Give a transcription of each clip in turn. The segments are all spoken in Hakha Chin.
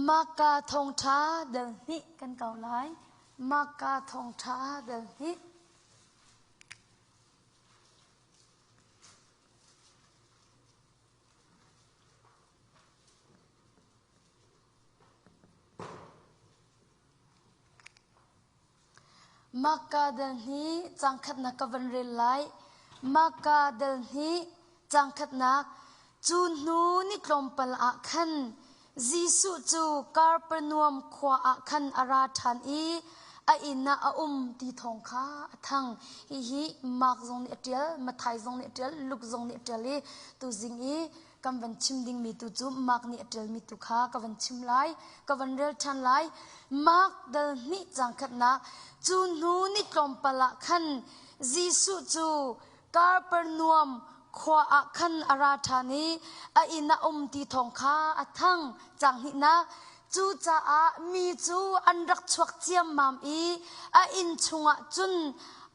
Maka thawngṭha dal hnih kan kau lai. Maka thawngṭha dal hnih. Maka dal hnih cangkhatnak ka van rel lai. Maka dal hnih cangkhatnak cu hnu ni tlawmpal ah khan Jesuh cu Kapernaum khua ah khan a ra ṭhan i a inn ah a um ti thawng kha a thang. Hihi Mark zong nih a ṭial, Matthai zong nih a ṭial, Luke zong nih a ṭial i tuzing i kan van chim dingmi tu cu Mark nih a ṭialmi tu kha ka van chim lai, ka van rel ṭhan lai. Mark dal hnih caang khatnak cu hnu ni tlawmpal ah khan Jesuh cu Kapernaum khua ah khan a ra ṭhan i a inn ah um ti thawng kha a thang. Caang hnihnak Cucaah mi cu an rak chuak ciammam i a inn chungah cun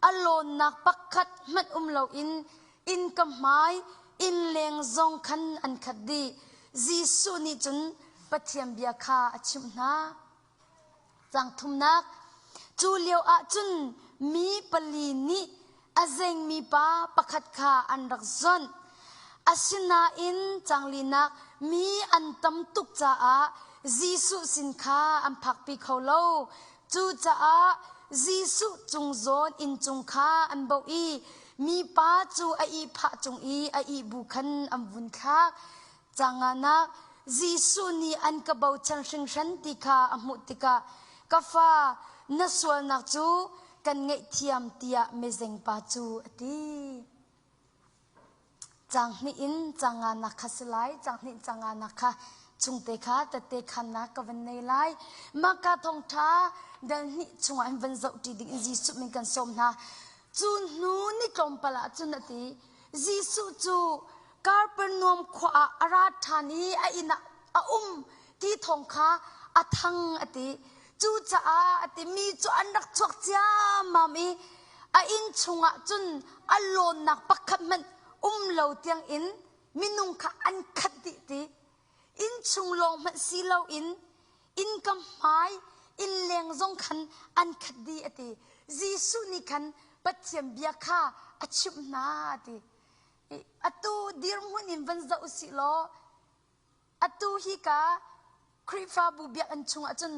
a lawnnak pakhat hmanh um loin innka hmai innleng zong khan an khat dih. Jesuh nih cun Pathian bia kha a chimh hna. Caang thumnak Cu lio ah cun mi pali nih a zengmi pa pakhat kha an rak zonh. Asinain caanglinak mi an tam tuk caah Jesuh sin kha an phakpi kho lo. Cucaah Jesuh cung zawn inncung kha an boh i mipa cu a ihphah cung i a ihbu khan an vun thlak. Canganak Jesuh nih an ka bochan hringhran ti kha a hmuh tikah ka fa na sualnak cu kan ngaihthiam tiah mezengpa cu a ti. Caang hnih in caang nganak kha si lai, caang hnih caang nganak kha chungte kha tette khannak ka van nei lai. Maka thawngṭha dal hnih chungah hin van zoh ṭi ding in Jesuh min kan sawm hna. Cu hnu ni tlawmpal ah cun a ti, Jesuh cu Kapernaum khua ah a ra ṭhan i a inn ah a um ti thawng kha a thang a ti. Cucaah a ti mi cu an rak chuak ciammam i a inn chungah cun a lawnnak pakhat hmanh um lo tiangin minung kha an khat dih ti. Inn chung lawng hmanh si loin innka hmai innleng zong khan an khat dih a ti. Jesuh nih khan Pathian bia kha a chimh hna a ti. Atu dirhmun in van zoh usih law atu hi ka Khrihfabu biakinn chungah cun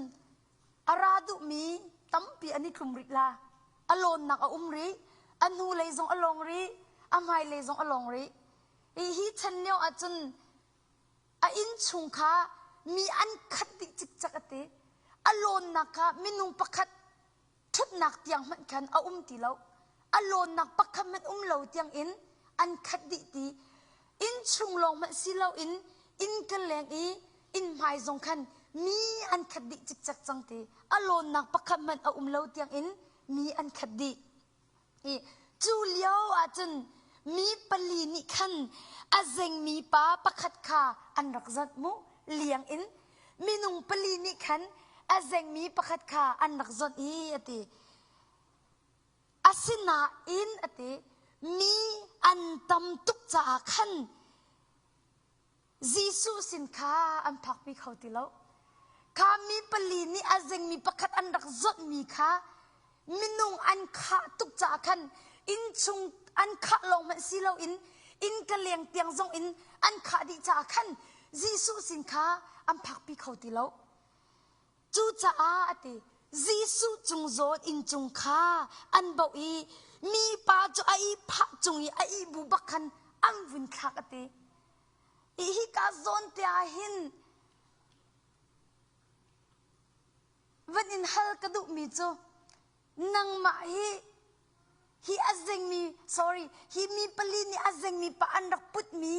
a ra duhmi tampi an i tlum rih la. A lawnnak a um rih, a hnulei zong a lawng rih, a hmailei zong a lawng rih. Hi chan lio ahcun a innchung kha mi an khat dih cikcek a ti. A lawnnak kha minung pakhat ṭhutnak tiang hmanh khan a um ti lo. A lawnnak pakhat hmanh um lo tiang in an khat dih ti. Innchung lawng hmanh si loin inn ka leng i inn hmai zong khan mi an khat dih cikcek cang ti. A lawnnak pakhat hmanh a um lo tiang in mi an khat dih. I cu lio ahcun mi pali nih khan a zengmi pa pakhat kha an rak zonh mu liang in minung pali nih khan a zengmi pakhat kha an rak zonh i a ti. Asinain a ti mi an tam tuk caah khan Jesuh sin kha an phakpi kho ti lo. Kha mi pali nih a zengmi pakhat an rak zawtmi kha minung an khah tuk caah khan innchung an khah lawng hmanh si loin inn ka leng tiang zong in an khah dih caah khan Jesuh sin kha an phakpi kho ti lo. Cucaah a ti, Jesuh cung zawn inncung kha an boh i mipa cu a ihphah cung i a ihbu bak khan an vun thlak a ti. I hika zawn te ah hin van in hal ka duhmi cu nangmah hi hi a zengmi sorry hi mi pali nih a zengmi pa an rak putmi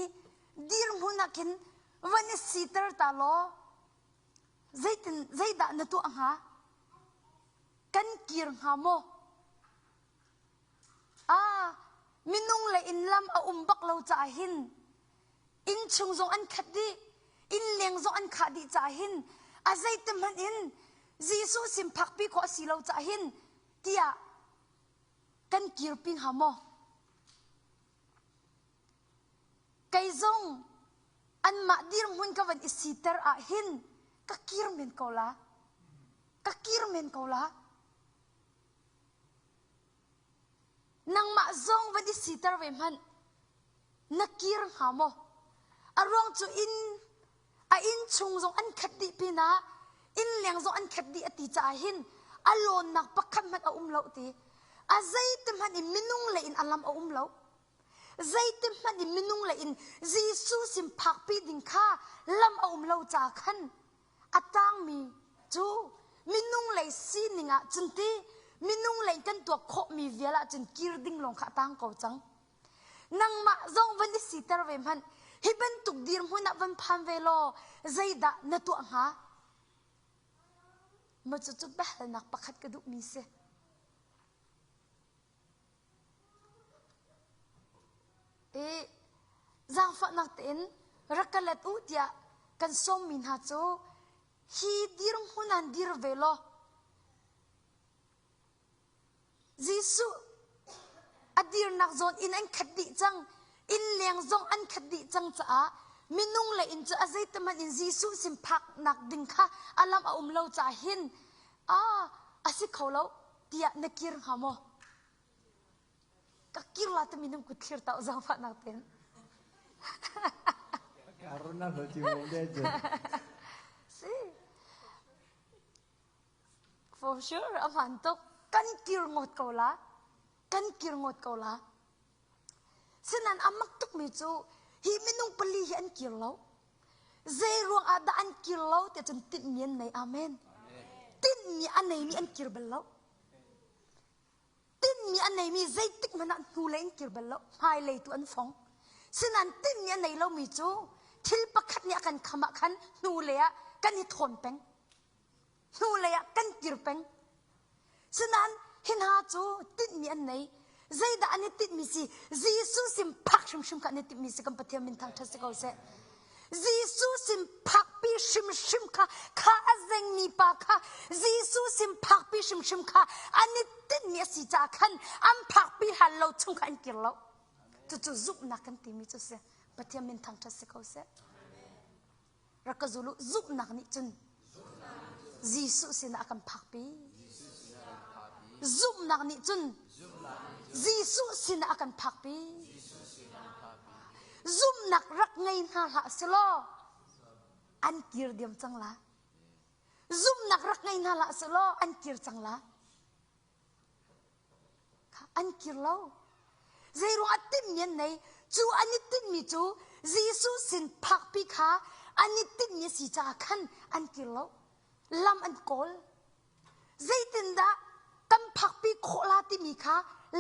dirhmun ah khin van i siter ta law Zeitin zeidah na tuah hnga? Kan kir hnga maw? Ah, minung le inn lam a um bak lo caah hin inn chung zong an khat dih, inn leng zong an khah dih caah hin a zeiti hmanh in Jesuh sin phakpi khawh a si lo caah hin tiah kan kirpi hnga maw? Kei zong anmah dirhmun ka van i siter ah hin Ka kir men ko la. Ka kir men ko la. Nangmah zong van i siter ve hmanh. Na kir hnga maw? A ruang cu inn a inn chung zong an khat dih pinah inn leng zong an khat dih a ti caah hin a lawnnak pakhat hmanh a um lo ti. A zeiti hmanh in minung lei in a lam a um lo. Zeiti hmanh in minung lei in Jesuh sin phakpi ding kha lam a um lo ca khan a tangmi cu minung lei sining ah cun ti minung lei kan tuak khawhmi vial ah cun kir ding lawng kha a tang ko cang. Nangmah zong van i siter ve hmanh. Hi bantuk dirhmun ah van phan ve law zeidah na tuah hnga? Ma cucu biahalnak pakhat ka duhmi si. I zaangfahnak tein rak ka let u tiah kan sawmmi hna cu hi dirhmun ah dir ve law Jesuh a dirnak zawn inn an khat dih cang. Inn leng zong an khat dih cang caah minung le inn cu a zeitihmanh in Jesuh sin phaknak ding kha a lam a um lo caah hin a a si kho lo tiah na kir hnga maw? Ka kir la timi nan kut thlir tau zaangfahnak tein. Si. For sure, a hmaan tuk. Kan kir ngawt ko la. Kan kir ngawt ko la. Sinan a mak tukmi cu hi minung pali hi an kir lo. Zei ruang ah dah an kir lo ti cun tinhmi an nei. Amen. Tinhmi a neimi an kir bal lo. Tinhmi a neimi zeitik hmanh ah hnulei an kir bal lo. Hmailei tu an fong. Sinan tinhmi a nei lomi cu thil pakhat nih a kan kham ah khan hnulei ah kan i thawn peng. Hnulei ah kan kir peng. Sinain hi hna cu tinhmi an nei. Zeidah an i tinhmi si? Jesuh sin phak hrimhrim kha an i tinhmi si kan Pathian min thangṭhat si ko seh. Jesuh sin phakpi hrimhrim kha kha a zengmi pa kha Jesuh sin phakpi hrimhrim kha an i tinhmi a si caah khan an phakpi hlan lo chung kha an kir lo. Cucu zumhnak kan timi cu si. Pathian min thangṭhat si ko seh. Rak ka zul u. Zumhnak nih cun Jesuh sinah a kan phakpi. Zumhnak nih cun Jesuh sinah a kan phakpi. Zumhnak rak ngei hna hlah selaw an kir diam cang la. Zumhnak rak ngei hna hlah selaw an kir cang la. An kir lo. Zeiruang ah timhmi an nei? Cu an i tinhmi cu Jesuh sin phakpi kha an i tinhmi a si caah khan an kir lo. Lam an kawl. Zeitindah kan phakpi khawh la timi kha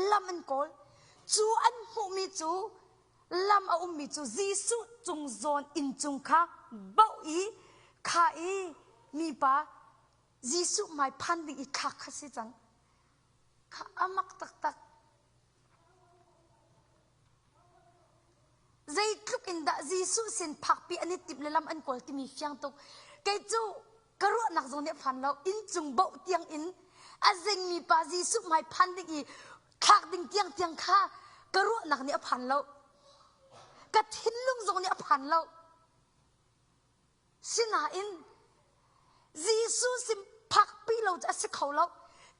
lam an kawl. Cu an hmuhmi cu lam a ummi cu Jesuh cung zawn inn cung kha bauh i kha i mipa Jesuh hmai phan ding i thlak kha si cang. Kha a mak taktak. Zeitluk in dah Jesuh sin phakpi an i timh le lam an kawl timi fiang tuk. Kei cu ka ruahnak zong nih phan lo. Inncung boh tiang in a zengmi pa Jesuh hmai phan ding i thlak ding tiang tiang kha ka ruahnak nih a phan lo. Ka thinlung zong nih a phan lo. Sinain Jesuh sin phakpi lo cu a si kho lo.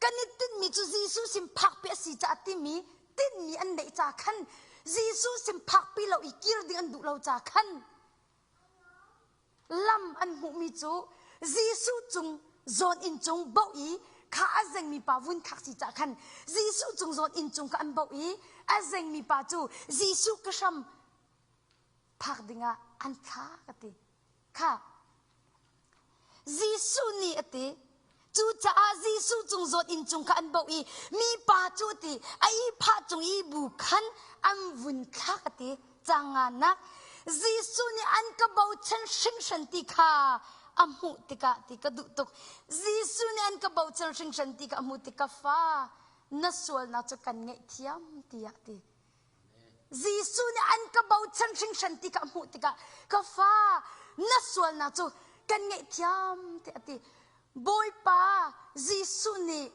Kan i tinhmi cu Jesuh sin phakpi a si caah timi tinhmi an neih ca khan Jesuh sin phakpi lo i kir ding an duh lo ca khan lam an hmuhmi cu Jesuh cung zawn inn cung boh i kha a zengmi pa vun khak si ca khan Jesuh cung zawn inn cung kha an boh i a zengmi pa cu Jesuh ka hram phak dingah an thlak a ti. Kha Jesuh nih a ti. Cucaah Jesuh cung zawt inn cung kha an boh i mipa cu a ti a ihphah cung i bu khan an vun thlak a ti. Canganak Jesuh nih an ka bochan hringhran ti kha a hmuh tikah ti ka duh tuk. Jesuh nih an ka bochan hringhran ti kha a hmuh tik ka fa na sualnak cu kan ngaihthiam tiah a ti. Jesuh nih an ka bochan hringhran ti ka hmuh tikah ka fa na sualnak cu kan ngaihthiam tiah a ti. Bawipa Jesuh nih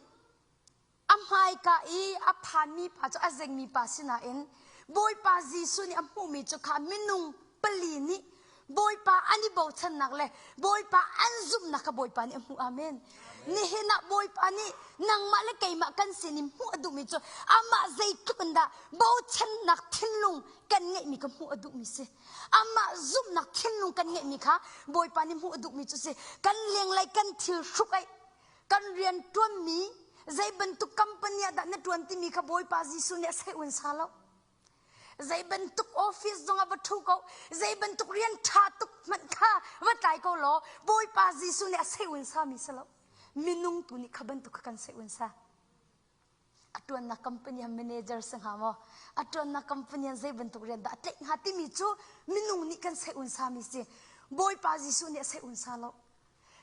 a hmaika i a phanmi pa cu a zengmi pa sinain Bawipa Jesuh nih a hmuhmi cu kha minung pali nih. Bawipa an i bochannak le Bawipa an zumhnak kha Bawipa nih a hmuh. Amen. Nihin ah Bawipa nih nangmah le keimah kan sin in hmuh a duhmi cu amah zeitluk in dah bochannak thinlung kan ngeihmi kha hmuh a duhmi si. Amah zumhnak thinlung kan ngeihmi kha Bawipa nih hmuh a duhmi cu si. Kan lenglei kan thil hruk aih kan rian ṭuanmi zei bantuk company ah dah na ṭuan timi kha Bawipa Jesuh nih a sei un sa lo. Zei bantuk office zong ah va ṭhu ko, zei bantuk rian ṭha tuk hmanh kha va tlai ko law Bawipa Jesuh nih a sei un sami si lo. Minung tu nih kha bantuk kha kan sei un sa. A ṭuannak company ah manager si hnga maw? A ṭuannak company ah zei bantuk rian dah a tlaih hnga timi cu minung nih kan sei un sami si. Bawipa Jesuh nih a sei un sa lo.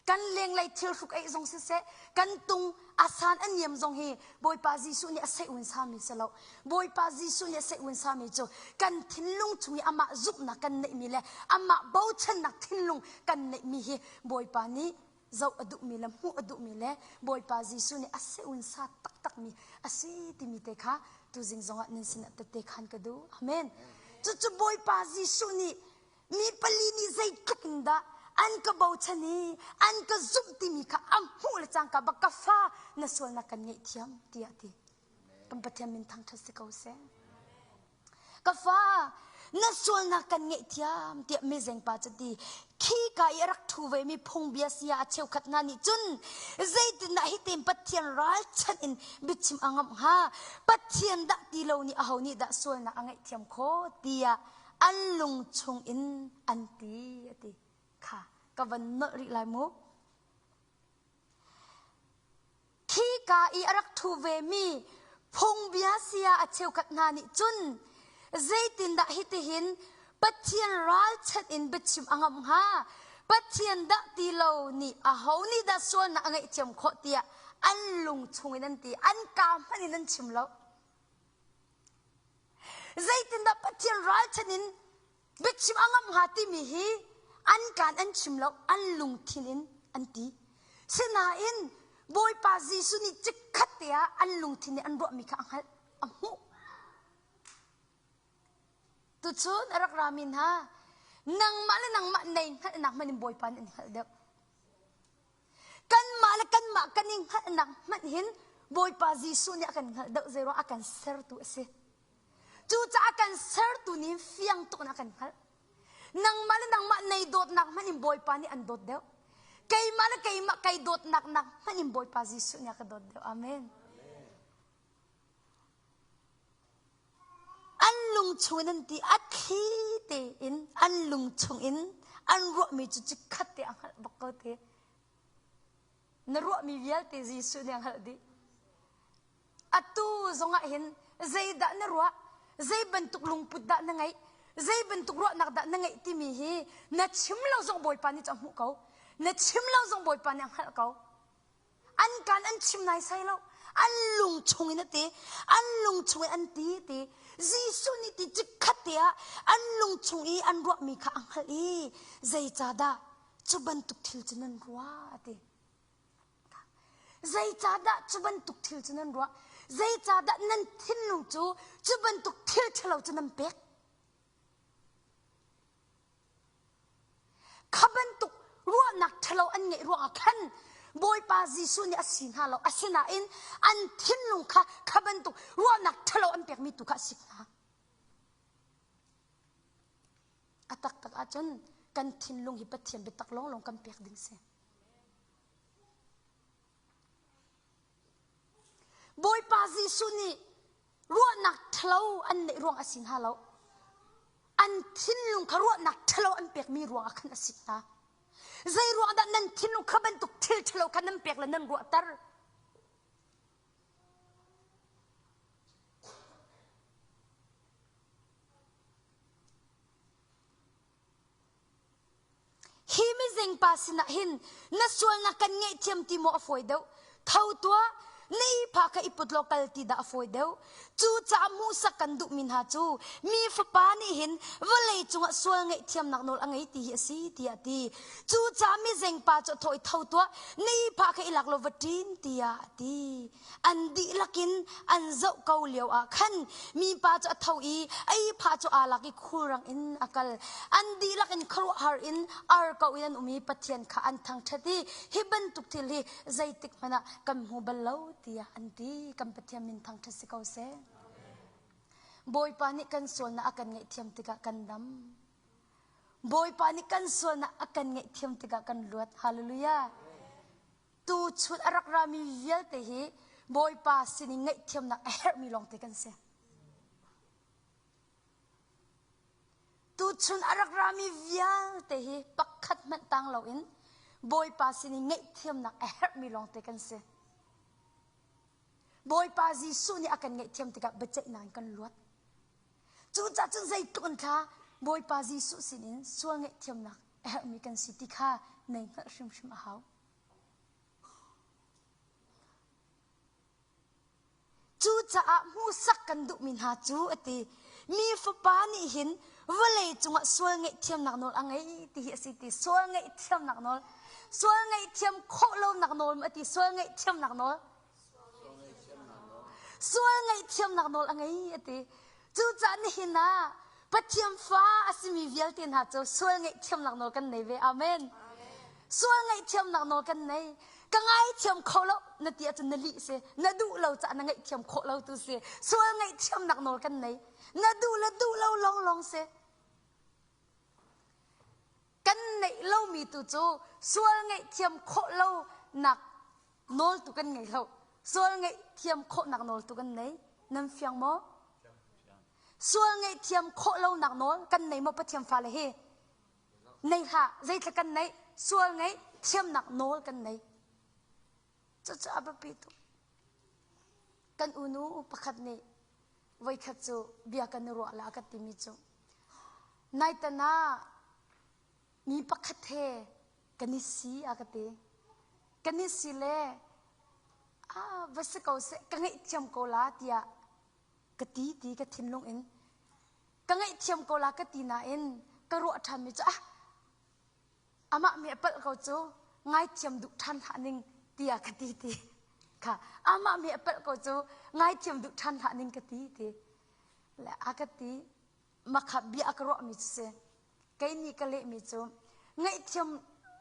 Kan lenglei thil hruk eih zong siseh, kan tung a san a niam zong hi Bawipa Jesuh nih a seh un sami si lo. Bawipa Jesuh nih a seh un sami cu kan thinlung chung i amah zumhnak kan neihmi le amah bochannak thinlung kan neihmi hi Bawipa nih zoh a duhmi le hmuh a duhmi le Bawipa Jesuh nih a seh un sa taktakmi a si timi te kha tuzing zongah nan sinah tette khan ka duh. Amen. Cucu Bawipa Jesuh nih Mi pali nih zeitluk in dah an ka bochan i an ka zumh timi kha a hmuh le cangka bak ka fa na sualnak kan ngaihthiam tiah a ti. Kan Pathian min thangṭhat si ko seh. Ka fa na sualnak kan ngaihthiam tiah mizeng pa cu ti. Khi ka i a rak ṭhu ve mi phungbia sia a cheukhat hna nih cun zeitindah hitin Pathian ralchanh in biachim a ngamh hnga? Pathian dah ti lo nih aho nih dah sualnak a ngaihthiam khawh tiah an lung chung in an ti a ti kha ka van nolh rih lai mu khika i a rak ṭhu ve mi phungbia sia a cheukhat hna nih cun zeitindah hitihin Pathian ralchanh in biachim a ngamh hnga Pathian dah ti lo nih aho nih dah sualnak a ngaihthiam khawh tiah an lung chung in an ti an kaa hmanh in an chim lo Zeitindah Pathian ralchan in biachim a ngamh hnga timi hi an kaan an chim lo, an lungthin in an ti. Sinain Bawipa Jesuh nih chikkhat te ah an lungthin nih an ruahmi kha a hngalh, a hmuh. Tuchun a rak rami hna, nangmah le nangmah nei hngalhnak hmanh in Bawipa nih an hngalh deuh. Kanmah le kanmah kan i hngalhnak hmanh hin Bawipa Jesuh nih a kan hngalh deuh zeiruang a kan sertu a si. Cucaah kan sertu nih fiang tuk in a kan hngalh. Nangmah le nangmah nei dawtnak hmanh in Bawipa nih an dawt deuh. Keimah le keimah kei dawtnak nak hmanh in Bawipa Jesuh nih a ka dawt deuh. Amen. An lung chung in an ti a thli tein an lung chung in an ruahmi cu chikkhat te a hngalh bak ko te. Na ruahmi vialte Jesuh nih a hngalh dih. Atu zongah hin zeidah na ruah, zei bantuk lungput dah na ngeih, zei bantuk ruahnak dah na ngeih timi hi na chim lo zong Bawipa nih cu a hmuh ko. Na chim lo zong Bawipa nih a hngalh ko. An kaan an chim naisai lo. An lung chung in a ti. An lung chung in an ti ti. Jesuh nih ti chikkhat te ah an lung chung i an ruahmi kha a hngalh i zeicahdah cu bantuk thil cu nan ruah a ti. Zeicahdah cu bantuk thil cu nan ruah? Zeicahdah nan thinlung cu cu bantuk thil ṭhalo cu nan pek? Kha bantuk ruahnak ṭhalo an ngeih ruangah khan Bawipa Jesuh nih a si hna lo. Asinain an thinlung kha kha bantuk ruahnak ṭhalo an pekmi tu kha a sik hna. A taktak ahcun kan thinlung hi Pathian biatak lawnglawng kan pek ding si. Bawipa Jesuh nih ruahnak ṭhalo an neih ruang a si hna lo. An thinlung kha ruahnak ṭhalo an pekmi ruangah khan a si hna. Zei ruang dah nan thinlung kha bantuk thil ṭhalo kha nan pek le nan ruahter? Hi mizengpa sinah hin na sualnak kan ngaihthiam ti maw a fawi deuh? Tho tuah! Na ihphah kha i put law kal ti dah a fawi deuh? Cucaah hmuhsak kan duhmi hna cu mi Fapa nih hin vawlei cungah sual ngaihthiamnak nawl a ngei ti hi a si tiah a ti. Cucaah mizengpa cu a thawh i tho tuah, na ihphah kha i lak law va ṭin tiah a ti. An dihlak in an zoh ko lio ah khan mipa cu a tho i a ihphah cu aa lak i khulrang in a kal. An dihlak in khuaruahhar in ar ko in an um i Pathian kha an thangṭhat i hi bantuk thil hi zeitik hmanh ah kan hmu bal lo tiah an ti. Kan Pathian min thangṭhat si ko seh. Bawipa nih kan sualnak a kan ngaihthiam tikah kan dam. Bawipa nih kan sualnak a kan ngaihthiam tikah kan luat. Hallelujah. Tuchun a rak rami vialte hi Bawipa sin in ngaihthiamnak a herhmi lawngte kan si. Tuchun a rak rami vialte hi pakhat hmanh tang loin Bawipa sin in ngaihthiamnak a herhmi lawngte kan si. Bawipa Jesuh nih a kan ngaihthiam tikah biaceihnak in kan luat. Cucaah cun zeitluk in thla Bawipa Jesuh sinin sual ngaihthiamnak a herhmi kan si ti kha nei hngalh hrimhrim a hau. Cucaah hmuhsak kan duhmi hna cu a ti. Mi Fapa nih hin vawlei cungah sual ngaihthiamnak nawl a ngei ti hi a si ti. Sual ngaihthiamnak nawl. Sual ngaihthiam khawh lonak nawl a ti. Sual ngaihthiamnak nawl. Sual ngaihthiamnak nawl a ngei a ti. Cucaah nihin ah Pathian fa a simi vialte hna cu sual ngaihthiamnak nawl kan nei ve. Amen. Sual ngaihthiamnak nawl kan nei. Ka ngaithiam kho lo na ti ahcun na lih si. Na duh lo caah na ngaihthiam khawh lo tu si. Sual ngaihthiamnak nawl kan nei. Na duh le duh lo lawnglawng si. Kan neih lomi tu cu sual ngaihthiam khawh lo nak nawl tu kan ngei lo. Sual ngaihthiam khawhnak nawl tu kan nei. Nan fiang maw? Sual ngaihthiam khawh lonak nawl kan nei maw Pathian fale hi? Nei hlah. Zeitluk kan neih? Sual ngaihthiamnak nawl kan nei. Cucu a biapi tuk. Kan unu pakhat nih voikhat cu bia kan i ruah la a ka timi cu naitan ah mi pakhat he kan i si a ka ti. Kan i si le ah va si ko seh ka ngaihthiam ko la tiah ka ti ti ka thinlung in ka ngaihthiam ko la ka ti nain ka ruah ṭhanmi cu ah amah mi a palh ko cu ngaithiam duh ṭhan hlah ning tiah ka ti ti kha amah mi a palh ko cu ngaithiam duh ṭhan hlah ning ka ti ti le a ka ti makha bia a ka ruahmi cu si kei nih ka lehmi cu ngaihthiam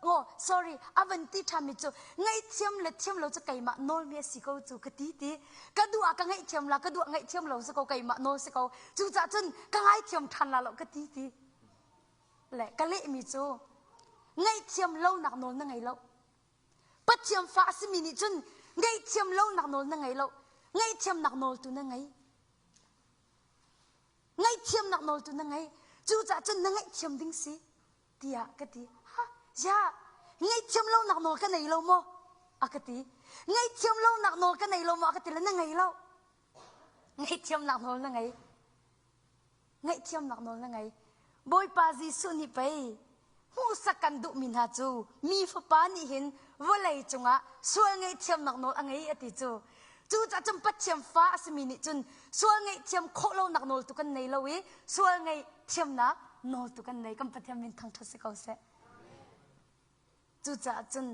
oh sorry a van ti ṭhanmi cu ngaihthiam le thiam lo cu keimah nawlmi a si ko cu ka ti ti ka duh ah ka ngaihthiam la ka duh ah ngaihthiam lo si ko keimah nawl si ko cucaah cun ka ngaithiam ṭhan la lo ka ti ti le ka lehmi cu ngaihthiam lonak nawl na ngei lo Pathian fa a simi nih cun ngaihthiam lonak nawl na ngei lo ngaihthiamnak nawl tu na ngei ngaihthiamnak nawl tu na ngei cucaah cun na ngaihthiam ding si tiah ka ti ha ya ngaihthiam lonak nawl ka nei lo maw a ka ti ngaihthiam lonak nawl ka nei lo maw a ka ti le na ngei lo ngaihthiamnak nawl na ngei ngaihthiamnak nawl na ngei. Bawipa Jesuh nih pei hmuhsak kan duhmi hna cu mi fapa nih hin vawlei cungah sual ngaihthiamnak nawl a ngei a ti cu. Cucaah cun Pathian fa a simi nih cun sual ngaihthiam khawh lonak nawl tu kan nei lo i sual ngaihthiamnak nawl tu kan nei. Kan Pathian min thangṭhat si ko seh. Cucaah cun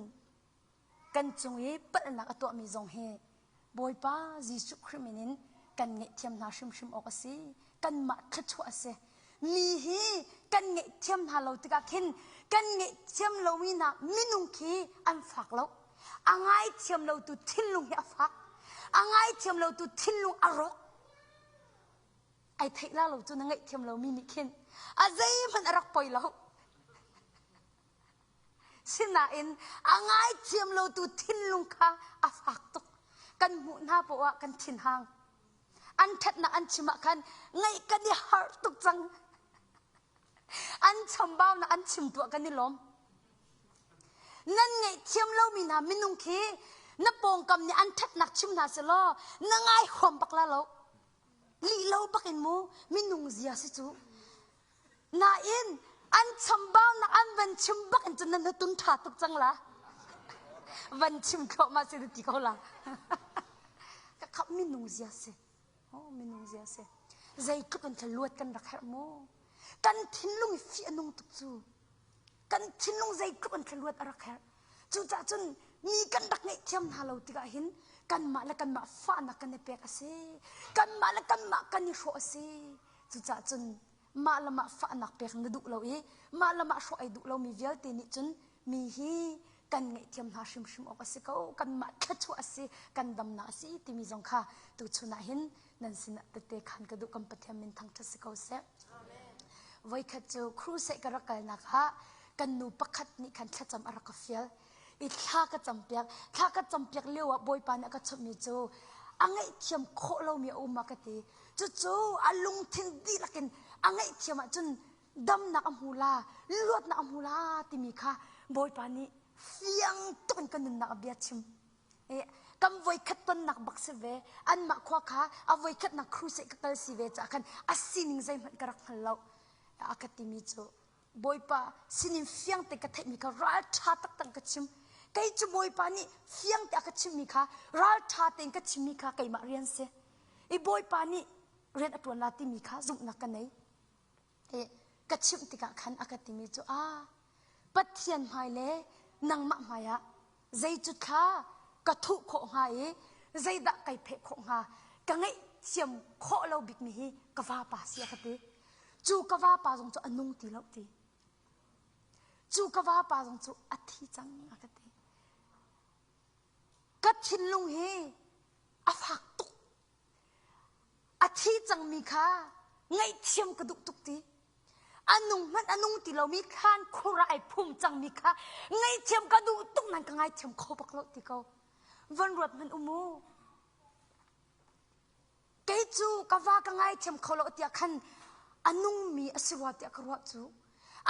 kan cung i palhnak a tuahmi zong hi Bawipa Jesuh Khrih min in kan ngaihthiam hna hrimhrim awk a si. Kanmah thluachuah a si. Mi hi kan ngaihthiam hna lo tikah khin kan ngaihthiam lomi hna minung khi an fak lo. A ngaithiam lotu thinlung hi a fak. A ngaithiam lotu thinlung a rawk. Ai theih la lo cu na ngaihthiam lomi nih khin a zeihmanh a rak poi lo. Sinain a ngaithiam lotu thinlung kha a fak tuk. Kan hmuh hna poah ah kan thinhang. An ṭhatnak an chim ah khan ngaih kan i harh tuk cang. An chambaunak an chim tuah kan i lawm. Nan ngaihthiam lomi hna minung khi na pawngkam nih an ṭhatnak chim hna selaw na ngai huam bak la lo. Lih lo bak in mu minung zia si cu. Nain an chambaunak an van chim bak in cun nan tun ṭha tuk cang la. Van chim thluahmah si ti ko la. Kha minung zia si. Oh, minung zia si. Zeitluk in luat kan rak herh mu. Kan thinlung i fih a nung tuk cu. Kan thinlung zeitluk in luat a rak herh. Cucaah cun mi kan rak ngaihthiam hna lo tikah hin kanmah le kanmah fahnak kan i pek a si. Kanmah le kanmah kan i hrawh a si. Cucaah cun mah le mah fahnak pek na duh lo i mah le mah hrawh ai duh lomi vialte nih cun mi hi kan ngaihthiam hna hrimhrim awk a si ko kanmah thluachuah a si kan damnak a si timi zong kha tuchun ah hin nan sinah tette khan ka duh kan Pathian min thangṭhat si ko seh. Voikhat cu crusade ka rak kalnak ah kan nu pakhat nih khan thlacam a rak ka fial i thla ka campiak thla ka campiak lio ah Bawipa nih a ka chawmhmi cu a ngaihthiam khawh lomi a um a ka ti cucu a lungthin dihlak in a ngaihthiam ahcun damnak a hmu la luatnak a hmu la timi kha Bawipa nih fiang tuk in ka nunnak a bia chim kan voikhat tonnak bak si ve anmah khua kha a voikhatnak crusade ka kal si ve caah khan a sining zeihmanh ka rak hngal lo a ka timi cu Bawipa sinin fiang te ka theihmi kha ralṭha taktak ka chim kei cu Bawipa nih fiang te a ka chimmi kha ralṭha tein ka chimmi kha keimah rian si i Bawipa nih rian a ṭuan la timi kha zumhnak ka nei ka chimh tikah khan a ka timi cu a Pathian hmai le nangmah hmai ah zei cu thla ka thuh khawh hnga i zeidah kai pheh khawh hnga ka ngaihthiam khawh lo bikmi hi ka vapa si a ka ti cu ka vapa zong cu a nung ti lo ti cu ka vapa zong cu a thi cang a ka ti ka thinlung hi a fak tuk A thi cangmi kha ngaihthiam ka duh tuk ti. A nung hmanh a nung ti lomi thlan khur ah ai phum cangmi kha ngaihthiam ka duh tuk nan ka ngaithiam kho bak lo ti ko. Van ruat hmanh um u. Kei cu ka va ka ngaithiam kho lo tiah khan a nungmi a si rua tiah ka ruah cu.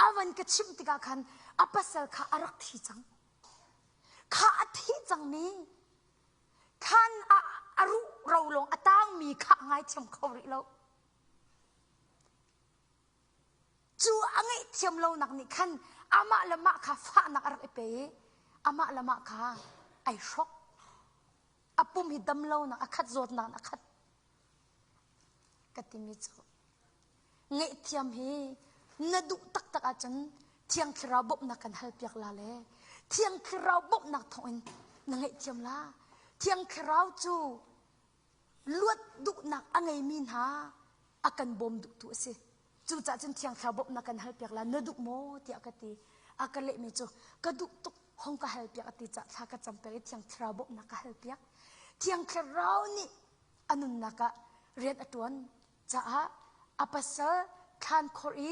A van ka chimh tikah khan a pasal kha a rak thi cang. Kha a thi cangmi Thlan ah a ruh ro lawng a tangmi kha a ngaithiam kho rih lo. Cu a ngaihthiam lonak nih khan amah le mah kha fahnak a rak i pe i amah le mah kha ai hrok. A pum hi dam lonak a khat zawtnak in a khat. Ka timi cu Ngaihthiam hi na duh taktak ahcun Thiang Thlarau bawmhnak kan halpiak la le Thiang Thlarau bawmhnak thawngin na ngaihthiam la. Thiang Thlarau cu luat duhnak a ngeimi hna a kan bawm duhtu a si. Cucaah cun Thiang Thlarau bawmhnak kan halpiak la na duh maw tiah ka ti. A ka lehmi cu ka duh tuk hong ka halpiak a ti caah thla ka campiak i Thiang Thlarau bawmhnak ka halpiak. Thiang Thlarau nih a nunnak ah rian a ṭuan caah a pasal thlankhor i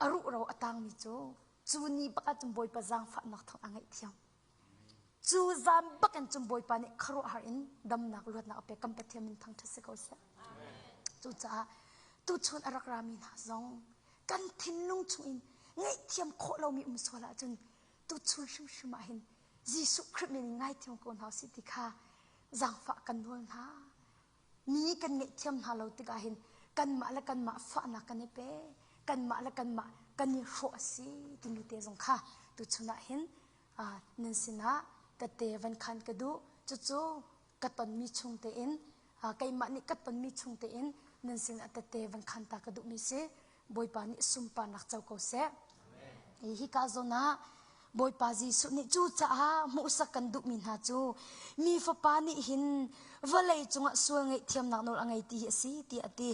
a ruhro a tangmi cu cu ni bak ah cun Bawipa zaangfahnak thawng a ngaihthiam. Cu zan bak in cun Bawipa nih khuaruahhar in damnak luatnak a pek kan Pathian min thangṭhat si ko seh. Cucaah tuchun a rak rami hna zong kan thinlung chungin ngaihthiam khawh lomi um sual ahcun tuchun hrimhrim ah hin Jesuh Khrih min in ngaithiam ko hna usih ti kha zaangfah kan nawl hna. Mi kan ngaihthiam hna lo tikah hin kanmah le kanmah fahnak kan i pe, kanmah le kanmah kan i hrawh a si timi te zong kha tuchun ah hin nan sinah tette van khan ka duh. Cucu ka tonmi chung tein keimah nih ka tonmi chung tein nan sinah tette van khan ta ka duhmi si. Bawipa nih sunparnak co ko seh. Hika zawn ah Bawipa Jesuh nih cucaah hmuhsak kan duhmi hna cu mi fapa nih hin vawlei cungah sual ngaihthiamnak nawl a ngei ti hi a si tiah a ti.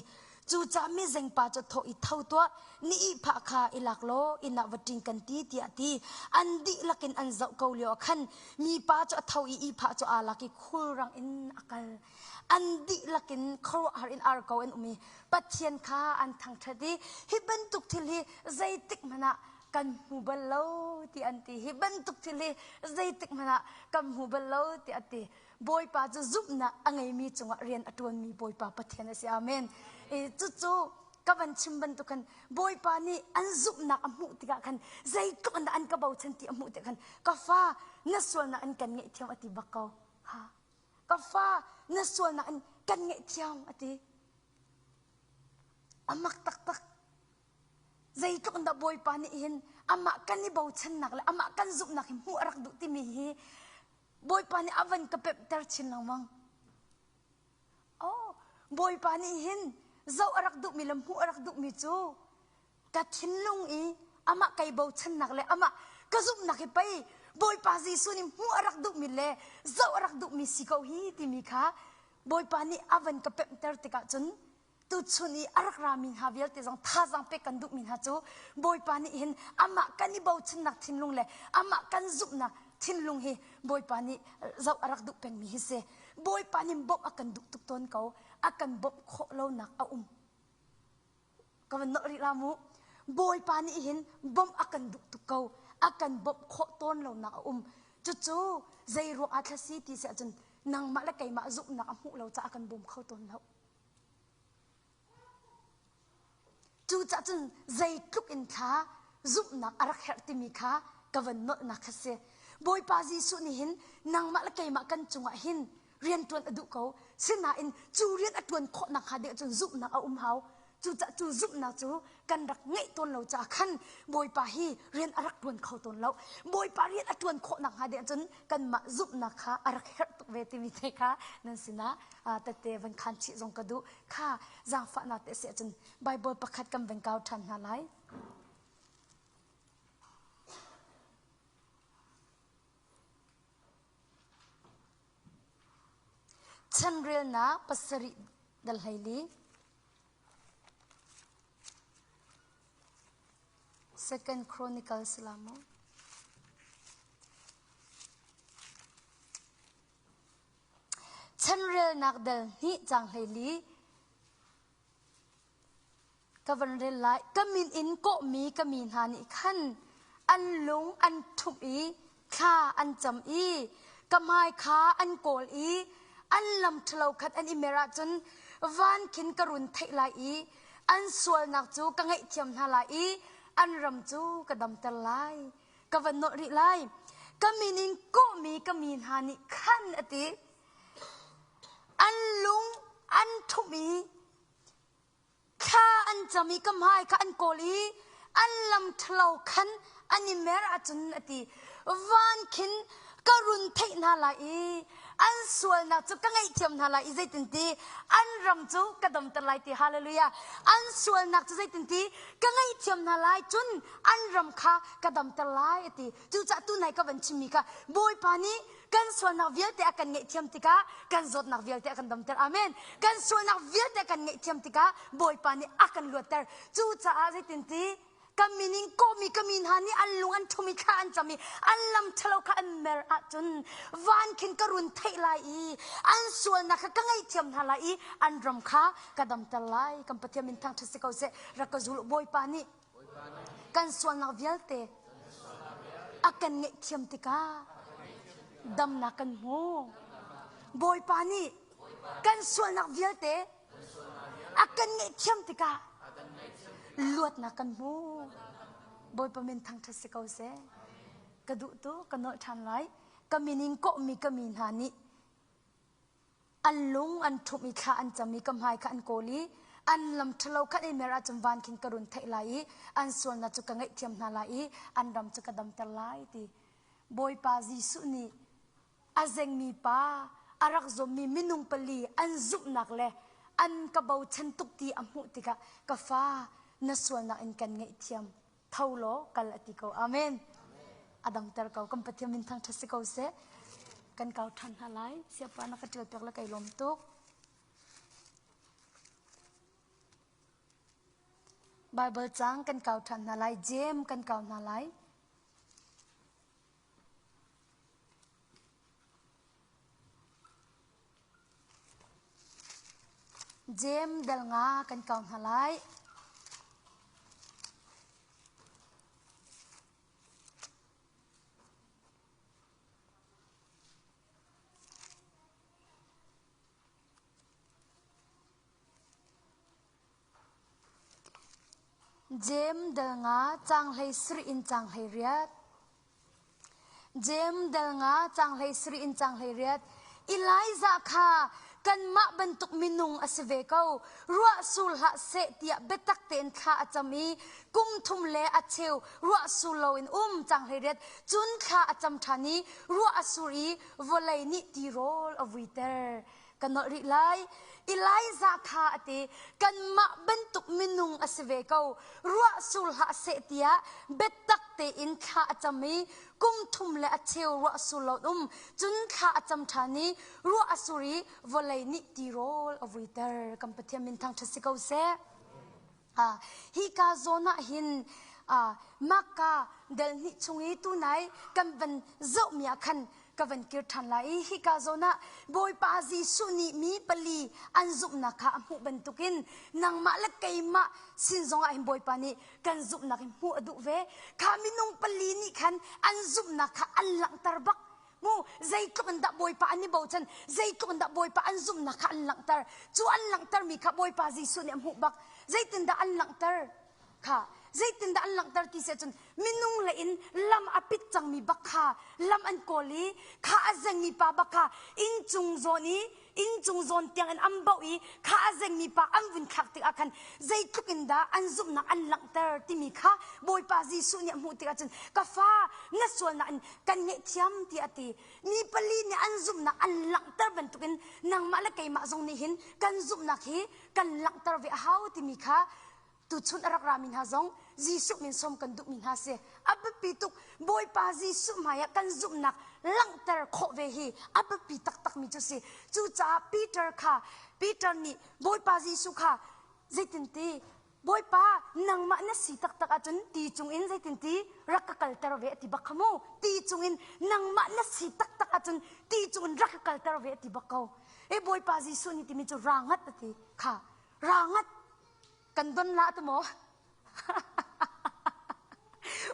Cucaah mizengpa cu thawh i tho tuah, ni ihphah kha i lak law inn ah va ṭing kan ti tiah a ti. An dihlak in an zoh ko lio ah khan mipa cu a tho i ihphah cu aa lak i khulrang in a kal. An dihlak in khuaruahhar in ar ko an um i Pathian kha an thangṭhat i hi bantuk thil hi zeitik hmanh ah kan hmu bal lo ti an ti. Hi bantuk thil hi zeitik hmanh ah kan hmu bal lo ti a ti. Bawipa cu zumhnak a ngeimi cungah rian a ṭuanmi Bawipa Pathian a si. Amen. I cucu ka van chim bantuk khan Bawipa nih an zumhnak a hmuh tikah khan zeitluk in dah an ka bochan ti a hmuh tikah khan ka fa na sualnak in kan ngaihthiam a ti bak ko. Ha. Ka fa na sualnak in kan ngaihthiam a ti. A mak taktak. Zeitluk in dah Bawipa nih hin amah kan i bochannak le amah kan zumhnak hi hmuh a rak duh timi hi Bawipa nih a van ka pemhter chin lengmang. Oh, Bawipa nih hin zoh a rak duhmi le hmuh a rak duhmi cu ka thinlung i amah kai bochannak le amah ka zumhnak hi pei Bawipa Jesuh nih hmuh a rak duhmi le zoh a rak duhmi si ko hi timi kha Bawipa nih a van ka pemhter tikah cun tuchun i a rak rami hna vialte zong thazaang pek kan duhmi hna cu Bawipa nih hin amah kan i bochannak thinlung le amah kan zumhnak thinlung hi Bawipa nih zoh a rak duh pengmi hi si. Bawipa nih bawmh a kan duh tuk tawn ko. A kan bawmh khawh lonak a um. Ka van nolh rih la mu. Bawipa nih hin bawmh a kan duh tuk ko. A kan bawmh khawh tawn lonak a um. Cucu zei ruang ah thla si ti si ahcun nangmah le keimah zumhnak a hmuh lo caah a kan bawm kho tawn lo. Cucaah cun zeitluk in thla zumhnak a rak herh timi kha ka van nolhnak kha si. Bawipa Jesuh nih hin nangmah le keimah kan cungah hin rian ṭuan a duh ko. Sinain cu rian a ṭuan khawh nakhnga ding ahcun zumhnak a um hau. Cucaah cu zumhnak cu kan rak ngeih tawn lo caah khan Bawipa hi rian a rak ṭuan kho tawn lo. Bawipa rian a ṭuan khawh nakhnga ding ahcun kanmah zumhnak kha a rak herh tuk ve timi te kha nan sinah tette van khan chih zong ka duh. Kha zaangfahnak te si ahcun Bible pakhat kan van kau ṭhan hna lai. Chanrelnak pasarih dal 14. Second Chronicles la mu. Chanrelnak dal hnih cang 14 Ka van rel lai. Ka min in kawhmi ka mi hna nih khan an lung an ṭhumh i thla an cam i ka hmai kha an kawl i an lam ṭhalo khat an i mer ahcun van khin ka run theih lai i an sualnak cu ka ngaihthiam hna lai i an ram cu ka damter lai. Ka van nolh rih lai. Ka min in kawhmi ka mi hna nih khan a ti. An lung an ṭhumh i Thla an cam i ka hmai kha an kawl i an lam ṭhalo khan an i mer ahcun a ti. Van khin ka run theih hna lai i an sualnak cu ka ngaihthiam hna lai i zeitinti an ram cu ka damter lai ti hallelujah an sualnak cu zeitinti ka ngaihthiam hna lai cun an ram kha ka damter lai a ti cucaah tunai ka van chimmi kha bawipa nih Kan sualnak vialte a kan ngaihthiam tikah kan zawtnak vialte a kan damter. Amen. Kan sualnak vialte a kan ngaihthiam tikah Bawipa nih a kan luatter. Cucaah zeitinti kan min in kawhmi ka mi hna nih an lung an ṭhum i thla an cam i an lam ṭhalo kha an mer ahcun van khin ka run theih lai i an sualnak kha ka ngaihthiam hna lai i an ram kha ka damter lai. Kan Pathian min thangṭhat si ko seh. Rak ka zul u. Bawipa nih Kan sualnak vialte a kan ngaihthiam tikah damnak kan hmu. Bawipa nih kan sualnak vialte a kan ngaihthiam tikah luatnak kan hmu. Bawipa min thangṭhat si ko seh. Ka duh tu ka nolh ṭhan lai. Ka min in kawhmi ka mi hna nih An lung an ṭhumh i thla an cam i ka hmai kha an kawl i an lam ṭhalo khan ei mer ahcun van khin ka run theih lai i an sualnak cu ka ngaihthiam hna lai i an ram cu ka damter lai ti. Bawipa Jesuh nih a zengmi pa a rak zawmmi minung pali an zumhnak le an ka bochan tuk ti a hmuh tikah ka fa na sualnak in kan ngaihthiam tho law kal a ti ko. Amen. A damter ko. Kan Pathian min thangṭhat si ko seh. Kan kau ṭhan hna lai. Siapa na ka ṭial piak le kai lawm tuk. Bible cang kan kau ṭhan hna lai. Jem kan kau hna lai. Jem dal nga kan kau hna lai. Jem dal nga cang hlei sarih in cang hlei riat. Jem dal nga cang hlei sarih in cang hlei riat. Elijah kha kanmah bantuk minung a si ve ko. Ruah sur hlah seh tiah biatak tein thla a cam i kum thum le a cheu ruah sur loin um cang hlei riat. Cun thla a cam ṭhan i ruah a sur i vawlei nih tirawl a vuiter. Kan nolh rih lai. Elijah kha a ti, kanmah bantuk minung a si ve ko. Ruah sur hlah seh tiah biatak tein thla a cam i kum thum le a cheu ruah sur lo um. Cun thla a cam ṭhan i ruah a sur i vawlei nih tirawl a vuiter. Kan Pathian min thangṭhat si ko seh. Hika zawn ah hin Makka del hnih chung i tunai kan van zohmi ah khan ka van kir ṭhan lai i hika zawn ah Bawipa Jesuh nih mi pali an zumhnak kha a hmuh bantukin nangmah le keimah sin zongah hin Bawipa nih kan zumhnak hi hmuh a duh ve. Kha minung pali nih khan an zumhnak kha an langhter bak. Mu zeitluk in dah Bawipa an i bochan, zeitluk in dah Bawipa an zumhnak kha an langhter. Cu an langhtermi kha Bawipa Jesuh nih a hmuh bak. Zeitindah an langhter? Kha zeitindah an langhter ti si ahcun minung le in lam a pit cangmi bak kha lam an kawl i kha a zengmi pa bak kha inncung zawn i inncung zawn tiang in an bauh i kha a zengmi pa an vun thlak tikah khan zeitluk in dah an zumhnak an langhter timi kha Bawipa Jesuh nih a hmuh tikah cun ka fa na sualnak in kan ngaihthiam tiah a ti. Mi pali nih an zumhnak an langhter bantukin nangmah le keimah zong nih hin kan zumhnak hi kan langhter ve a hau timi kha tuchun a rak rami hna zong Jesuh min sawm kan duhmi hna si. A biapi tuk Bawipa Jesuh hmaiah kan zumhnak langhter khawh ve hi a biapi taktakmi cu si. Cucaah Peter kha Peter nih Bawipa Jesuh kha zeitinti Bawipa nangmah na si taktak ahcun ti cungin zeitinti rak ka kalter ve a ti bak kha mu. Ti cungin nangmah na si taktak ahcun ti cungin rak ka kalter ve a ti bak ko. E Bawipa Jesuh nih timi cu ra ngat a ti kha ra ngat kan don la tu maw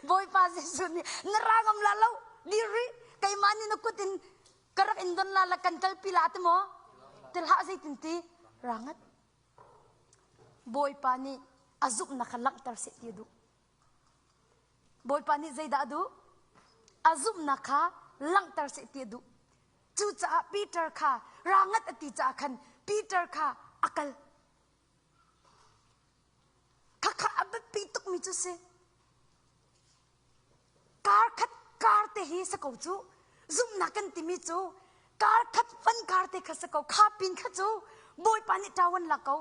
Bawipa Jesuh nih na ra ngam la lo dir rih keimah nih na kut in ka rak in don la la kan kalpi la ti maw ti hlah zeitin ti ra ngat Bawipa nih a zumhnak kha langhter seh ti a duh Bawipa nih zeidah a duh a zumhnak kha langhter seh ti a duh cucaah Peter kha ra ngat a ti caah khan Peter kha a kal Khakha a biapi tukmi cu si. Kar khat kar te hi si ko cu. Zumhnak kan timi cu kar khat van kar te kha si ko. Kha pin kha cu Bawipa nih ṭawan lak ko.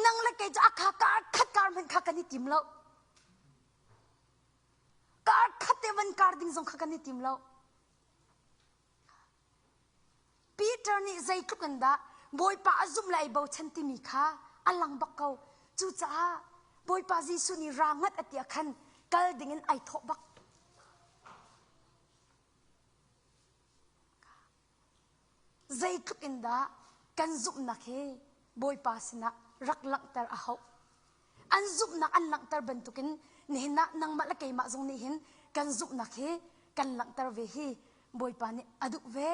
Nang le kei cu a kha kar khat kar hmanh kha kan i tim lo. Kar khat te van kar ding zong kha kan i tim lo. Peter nih zeitluk in dah Bawipa a zumh le ai bochan timi kha a lang bak ko. Cucaah Bawipa Jesuh nih ra ngat a ti ah khan kal dingin ai thawh bak. Zeitluk in dah kan zumhnak hi Bawipa sinah rak langhter a hauh. An zumhnak an langhter bantukin nihin ah nangmah le keimah zong nih hin kan zumhnak hi kan langhter ve hi Bawipa nih a duh ve.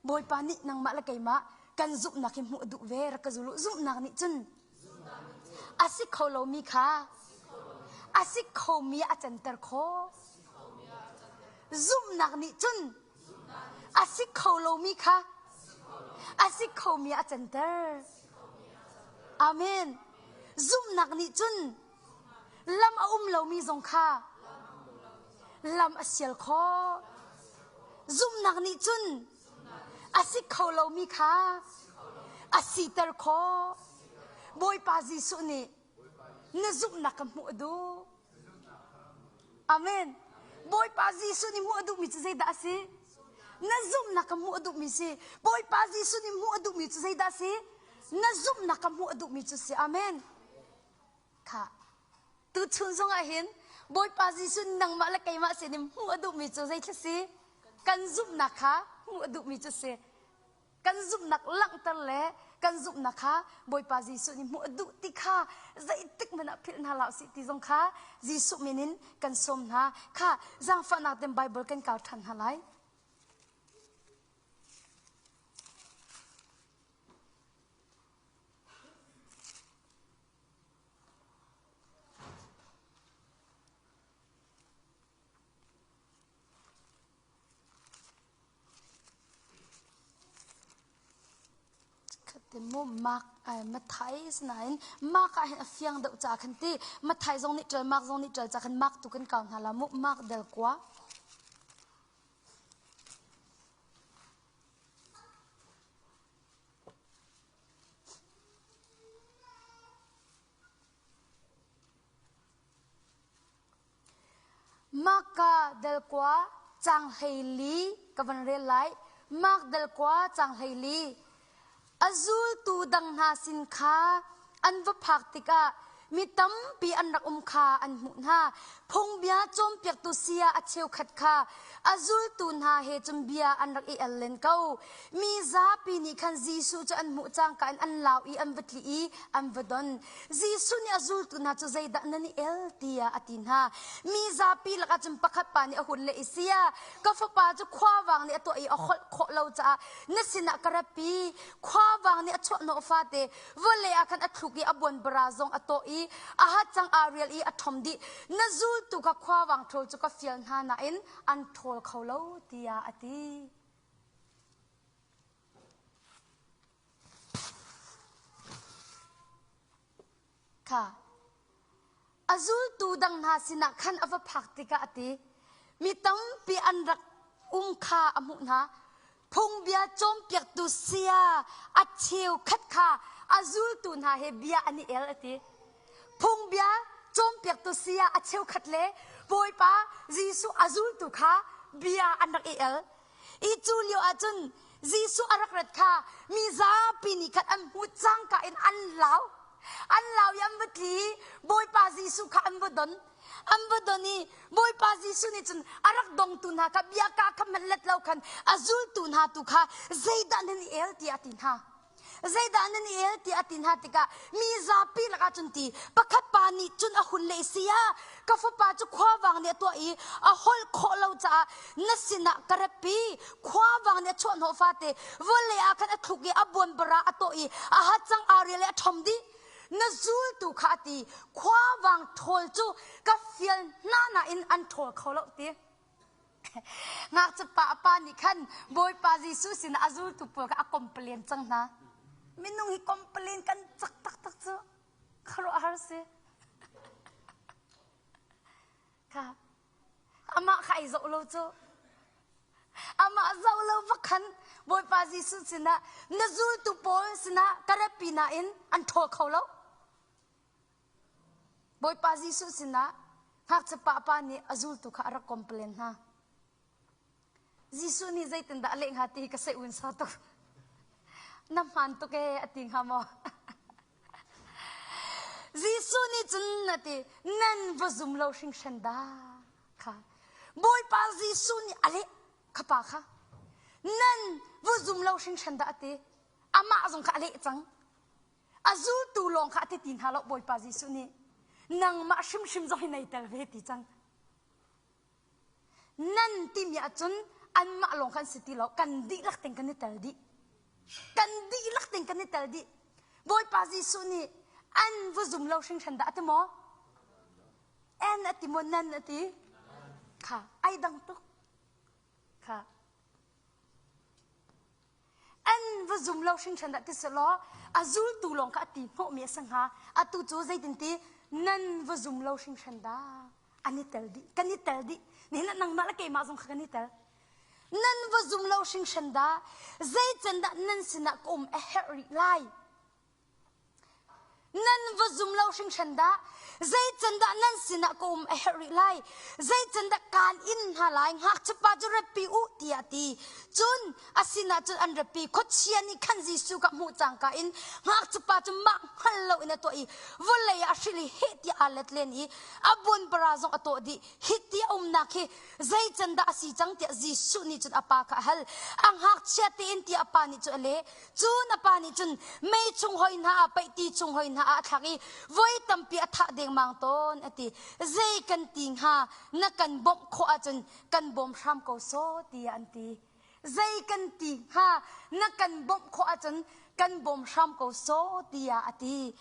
Bawipa nih nangmah le keimah kan zumhnak hi hmuh a duh ve. Rak ka zul u. Zumhnak nih cun a si kho lomi kha a si khomi a canter khawh. Zumhnak nih cun a si kho lomi kha a si khomi a canter. Amen. Zumhnak nih cun lam a um lomi zong kha lam a sial khawh. Zumhnak nih cun a si kho lomi kha a siter khawh. Bawipa Jesuh nih na zumhnak ka hmuh a duh. Amen. Bawipa Jesuh nih hmuh a duhmi cu zeidah a si? Na zumhnak ka hmuh a duhmi si. Bawipa Jesuh nih hmuh a duhmi cu zeidah a si? Na zumhnak ka hmuh a duhmi cu si. Amen. Kha. Tuchun zongah hin Bawipa Jesuh nangmah le keimah sin in hmuh a duhmi cu zeithla si? Kan zumhnak kha hmuh a duhmi cu si. Kan zumhnak langhter le kan zumhnak kha Bawipa Jesuh nih hmuh a duh ti kha zeitik hmanh ah philh hna hlah usih ti zong kha Jesuh min in kan sawm hna. Kha zaangfahnak ten Bible kan kau ṭhan hna lai. Mu Mark Mathai sinain Mark ah hin a fiang deuh ca khan ti Mathai zong nih ṭial Mark zong nih ṭial ca khan Mark tu kan kau hna la mu Mark del kua. Marka dal kua cang 14 ka van rel lai. Mark dal kua cang 14. A zultu dang hna sin kha an va phak tikah mi tampi an rak um kha an hmuh hna. Phungbia cawnpiaktu saya a cheukhat kha a zultu hna he cun bia an rak i el len ko. Mi zapi nih khan Jesuh cu an hmuh cangka in an lau i an va tli i an va don. Jesuh nih a zultu hna cu zeidah nan i el tiah a ti hna. Mi zapi lakah cun pakhat pa nih a hun leh i saya ka fapa cu khuavang nih a tuah i a holh khawh lo caah na sinah ka ratpi. Khuavang nih a chuahhnawh fate vawlei ah khan a thluk i a buanbara zong a tawh i a hatcang aa rial i a ṭhom dih. Na zultu kha khuavang ṭhawl cu ka fial hna nain an ṭhawl kho lo tiah a ti. Kha a zultu dang hna sinah khan a va phak tikah a ti. Mi tampi an rak um kha a hmuh hna. Phungbia cawnpiaktu saya a cheukhat kha a zultu hna he bia an i el a ti. Phungbia cawnpiaktu saya a cheukhat le Bawipa Jesuh a zultu kha bia an rak i el. I cu lio ahcun Jesuh a rak rat kha mi zapi nih khan an hmuh cangka in an lau. An lau i an va tli i Bawipa Jesuh kha an va don. An va don i Bawipa Jesuh nih cun a rak dongtu hna kha bia ka kha hmanh let lo khan a zultu hna tu kha zeidah nan i el tiah a ti hna. Zeidah nan i el tiah a ti hna tikah mi zapi lakah cun ti pakhat pa nih cun a hun leh si ah ka fapa cu khuavang nih a tuah i a holh khawh lo caah na sinah ka ratpi khuavang nih a chuahhnawh fate vawlei ah khan a thluk i a buanbara a tawh i a hacang aa rial i a ṭhom dih na zultu kha a ti khuavang ṭhawl cu ka fial hna nain an ṭhawl kho lo ti Ngakchia pa a pa nih khan Bawipa Jesuh sinah a zultu pawl kha a complain cang hna. Minung hi complain kan cak taktak cu khuaruahhar si. Kha amah kha ai zoh lo cu. Amah zoh lo bak khan Bawipa Jesuh sinah na zultu pawl sinah ka ratpi nain an ṭhawl kho lo. Bawipa Jesuh sinah ngakchia pa pa nih a zultu kha a rak complain hna. Jesuh nih zeitindah a leh hnga ti hi ka seh un sa tuk. Na hmaan tuk ee a ti hnga maw? Jesuh nih cun a ti, nan va zum lo hringhran dah kha. Bawipa Jesuh nih a leh kha pa kha. Nan va zum lo hringhran dah a ti. Amah zong kha a leh cang. A zultu lawng kha a ti ti hna lo Bawipa Jesuh nih nangmah hrimhrim zong hi nei tel ve ti cang. Nan timi ahcun anmah lawng khan si ti lo kan dihlak ting kan i tel dih. Kan dihlak ting kan i tel dih. Bawipa Jesuh nih an va zum lo hringhran dah a ti maw? En a ti maw nan a ti? Kha ai dang tuk. Kha An va zum lo hringhran dah ti selaw a zultu lawng kha a ti hnawhmi a si hnga. Atu cu zeitinti nan va zum lo hringhran dah an i tel dih. Kan i tel dih. Nihin ah nangmah le keimah zong kha kan i tel. Nan va zum lo hringhran dah zeican dah nan sinah ka um a herh rih lai. Nan va zum lo hringhran dah. Zeican dah nan sinah ka um a herh rih lai. Zeican dah kaan in hna lai. Ngakchia pa cu ratpi u tiah a ti. Cun a sinah cun an ratpi. Khuachia nih khan Jesuh kha hmuh cangka in ngakchia pa cu mah hngal loin a tuah i vawlei ah a hril i heh tiah aa let len i a buanbara zong a tawh dih. Hi ti a umnak hi zeican dah a si cang tiah Jesuh nih cun a pa kha a hal. A ngakchia tein tiah a pa nih cun a leh. Cun a pa nih cun mei chung hoi hna ah paih ti chung hoi hna ah a thlak i voi tampi a thah dengmang tawn a ti. Zei kan ti hnga na kan bawmh khawh ahcun kan bawm hram ko sawh tiah an ti. Zei kan ti hnga na kan bawmh khawh ahcun kan bawm hram ko sawh tiah a ti.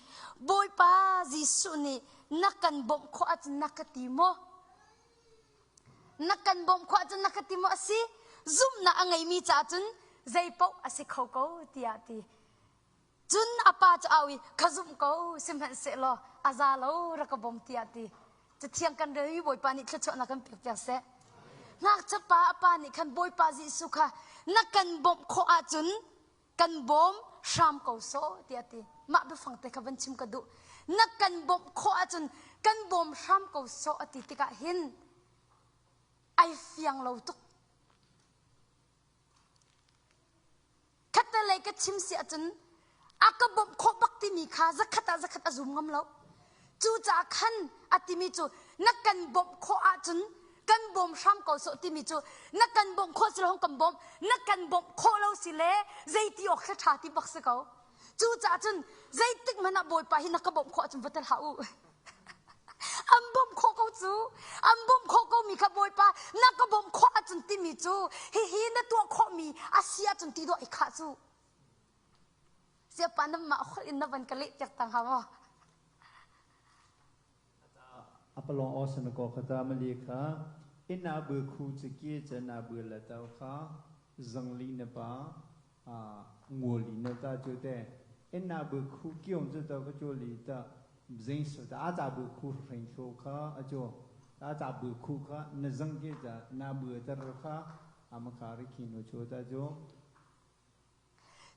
Bawipa Jesuh nih na kan bawmh khawh ahcun na ka ti maw? Na kan bawmh khawh ahcun na ka ti maw a si? Zumhnak a ngeimi caah cun zei paoh a si kho ko tiah a ti. Cun a pa cu au i ka zumh ko sihmanhsehlaw a za lo rak ka bawm tiah a ti. Cathiang kan rel i Bawipa nih thluachuahnak kan pek piak seh. Ngakchia pa a pa nih khan Bawipa Jesuh kha na kan bawmh khawh ahcun kan bawm hram ko sawh tiah a ti. Mah biafang te kha van chim ka duh. Na kan bawmh khawh ahcun kan bawm hram ko sawh a ti tikah hin. Ai fiang lo tuk. Khattelei ka chim si ahcun a ka bawmh khawh bak timi kha zakhat ah zakhat a zum ngam lo. Cucaah khan a timi cu na kan bawmh khawh ahcun kan bawm hram ko sawh timi cu na kan bawmh khawh si lo hong kan bawmh na kan bawmh khawh lo si le zeiti awk thla ṭha ti bak si ko. Cucaah cun zeitik hmanh ah Bawipa hi na ka bawmh khawh ahcun va tel hlah u. An bawmh khawh ko cu. An bawmh khawh ko mi kha Bawipa na ka bawmh khawh ahcun timi cu hihi na tuah khawhmi a si ahcun ti dawh i khah cu. Siapa nan mah holh in na van ka leh piak tang ha maw? Apalong awsan ko khata mali kha ina bu khu chiki chana bu la tau kha zangli na pa ngoli na ta chu te ina bu khu kyong chu ta ka chu li ta zing su ta a cha bu khu hring thu kha a chu a cha bu khu kha na zang ke cha na bu tar kha ama kha ri khi no chu ta chu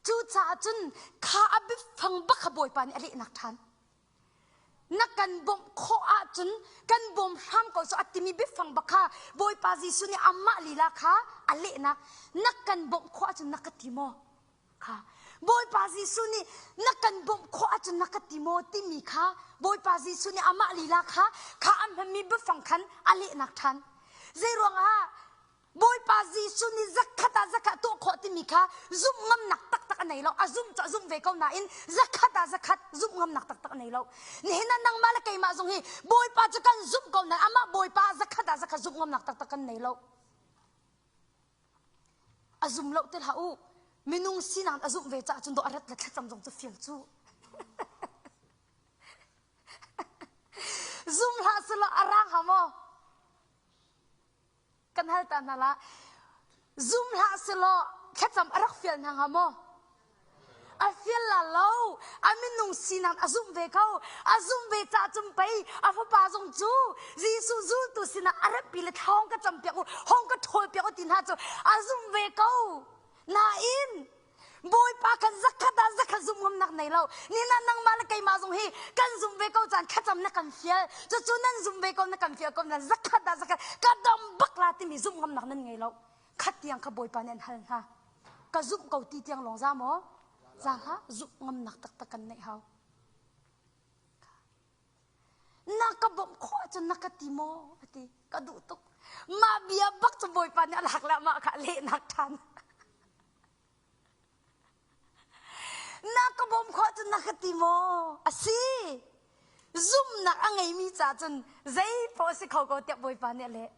Cucaah cun kha a biafang bak kha Bawipa nih a lehnak ṭhan. Na kan bawmh khawh ahcun kan bawm hram ko cu a timi biafang bak kha Bawipa Jesuh nih amah lila kha a lehnak. Na kan bawmh khawh ahcun na ka ti maw? Kha Bawipa Jesuh nih na kan bawmh khawh ahcun na ka ti maw timi kha Bawipa Jesuh nih amah lila kha kha a hmanmi biafang khan a lehnak ṭhan. Zeiruangah Bawipa Jesuh nih zakhat ah zakhat tuah khawh timi kha zumh ngamnak taktak a nei lo. A zumh cu a zumh ve ko nain zakhat ah zakhat zumh ngamnak taktak a nei lo. Nihin ah nangmah le keimah zong hi Bawipa cu kan zumh ko nain amah Bawipa zakhat ah zakhat zumh ngamnak taktak kan nei lo. A zum lo ti hlah u. Minung sinak a zumh ve caah cun dawh a rat le thlacam zong cu fial cu. Zum hlah selaw a rang ha maw? Kan hal ta hna la. Zum hlah selaw thlacam a rak fial hna hnga maw? A fial la lo. A minung sinak a zumh ve ko. A zumh ve ca cun pei a fapa zong cu Jesuh zultu sinah a ratpi le thawng ka campiak u, hong ka ṭhawl piak u ti hna cu a zumh ve ko. Nain Bawipa kan zakhat ah zakhat zumh ngamnak nei lo. Nina nangmah le keimah zong hi kan zumh ve ko caan thlacam na kan fial. Cucu nan zumh ve ko na kan fial ko nan zakhat ah zakhat ka dam bak la timi zumh ngamnak nan ngei lo. Khat tiang kha Bawipa nih an hal hna. Ka zumh ko ti tiang lawng za maw? Za hlah zumh ngamnak taktak kan neih hau. Na ka bawmh khawh ahcun na ka ti maw? A ti. Ka duh tuk. Mah bia bak cu Bawipa nih a lak le amah kha a lehnak ṭhan. Na ka bawmh khawh ahcun na ka ti maw? A si. Zumhnak a ngeimi ca cun zei paoh a si kho ko tiah Bawipa nih a leh.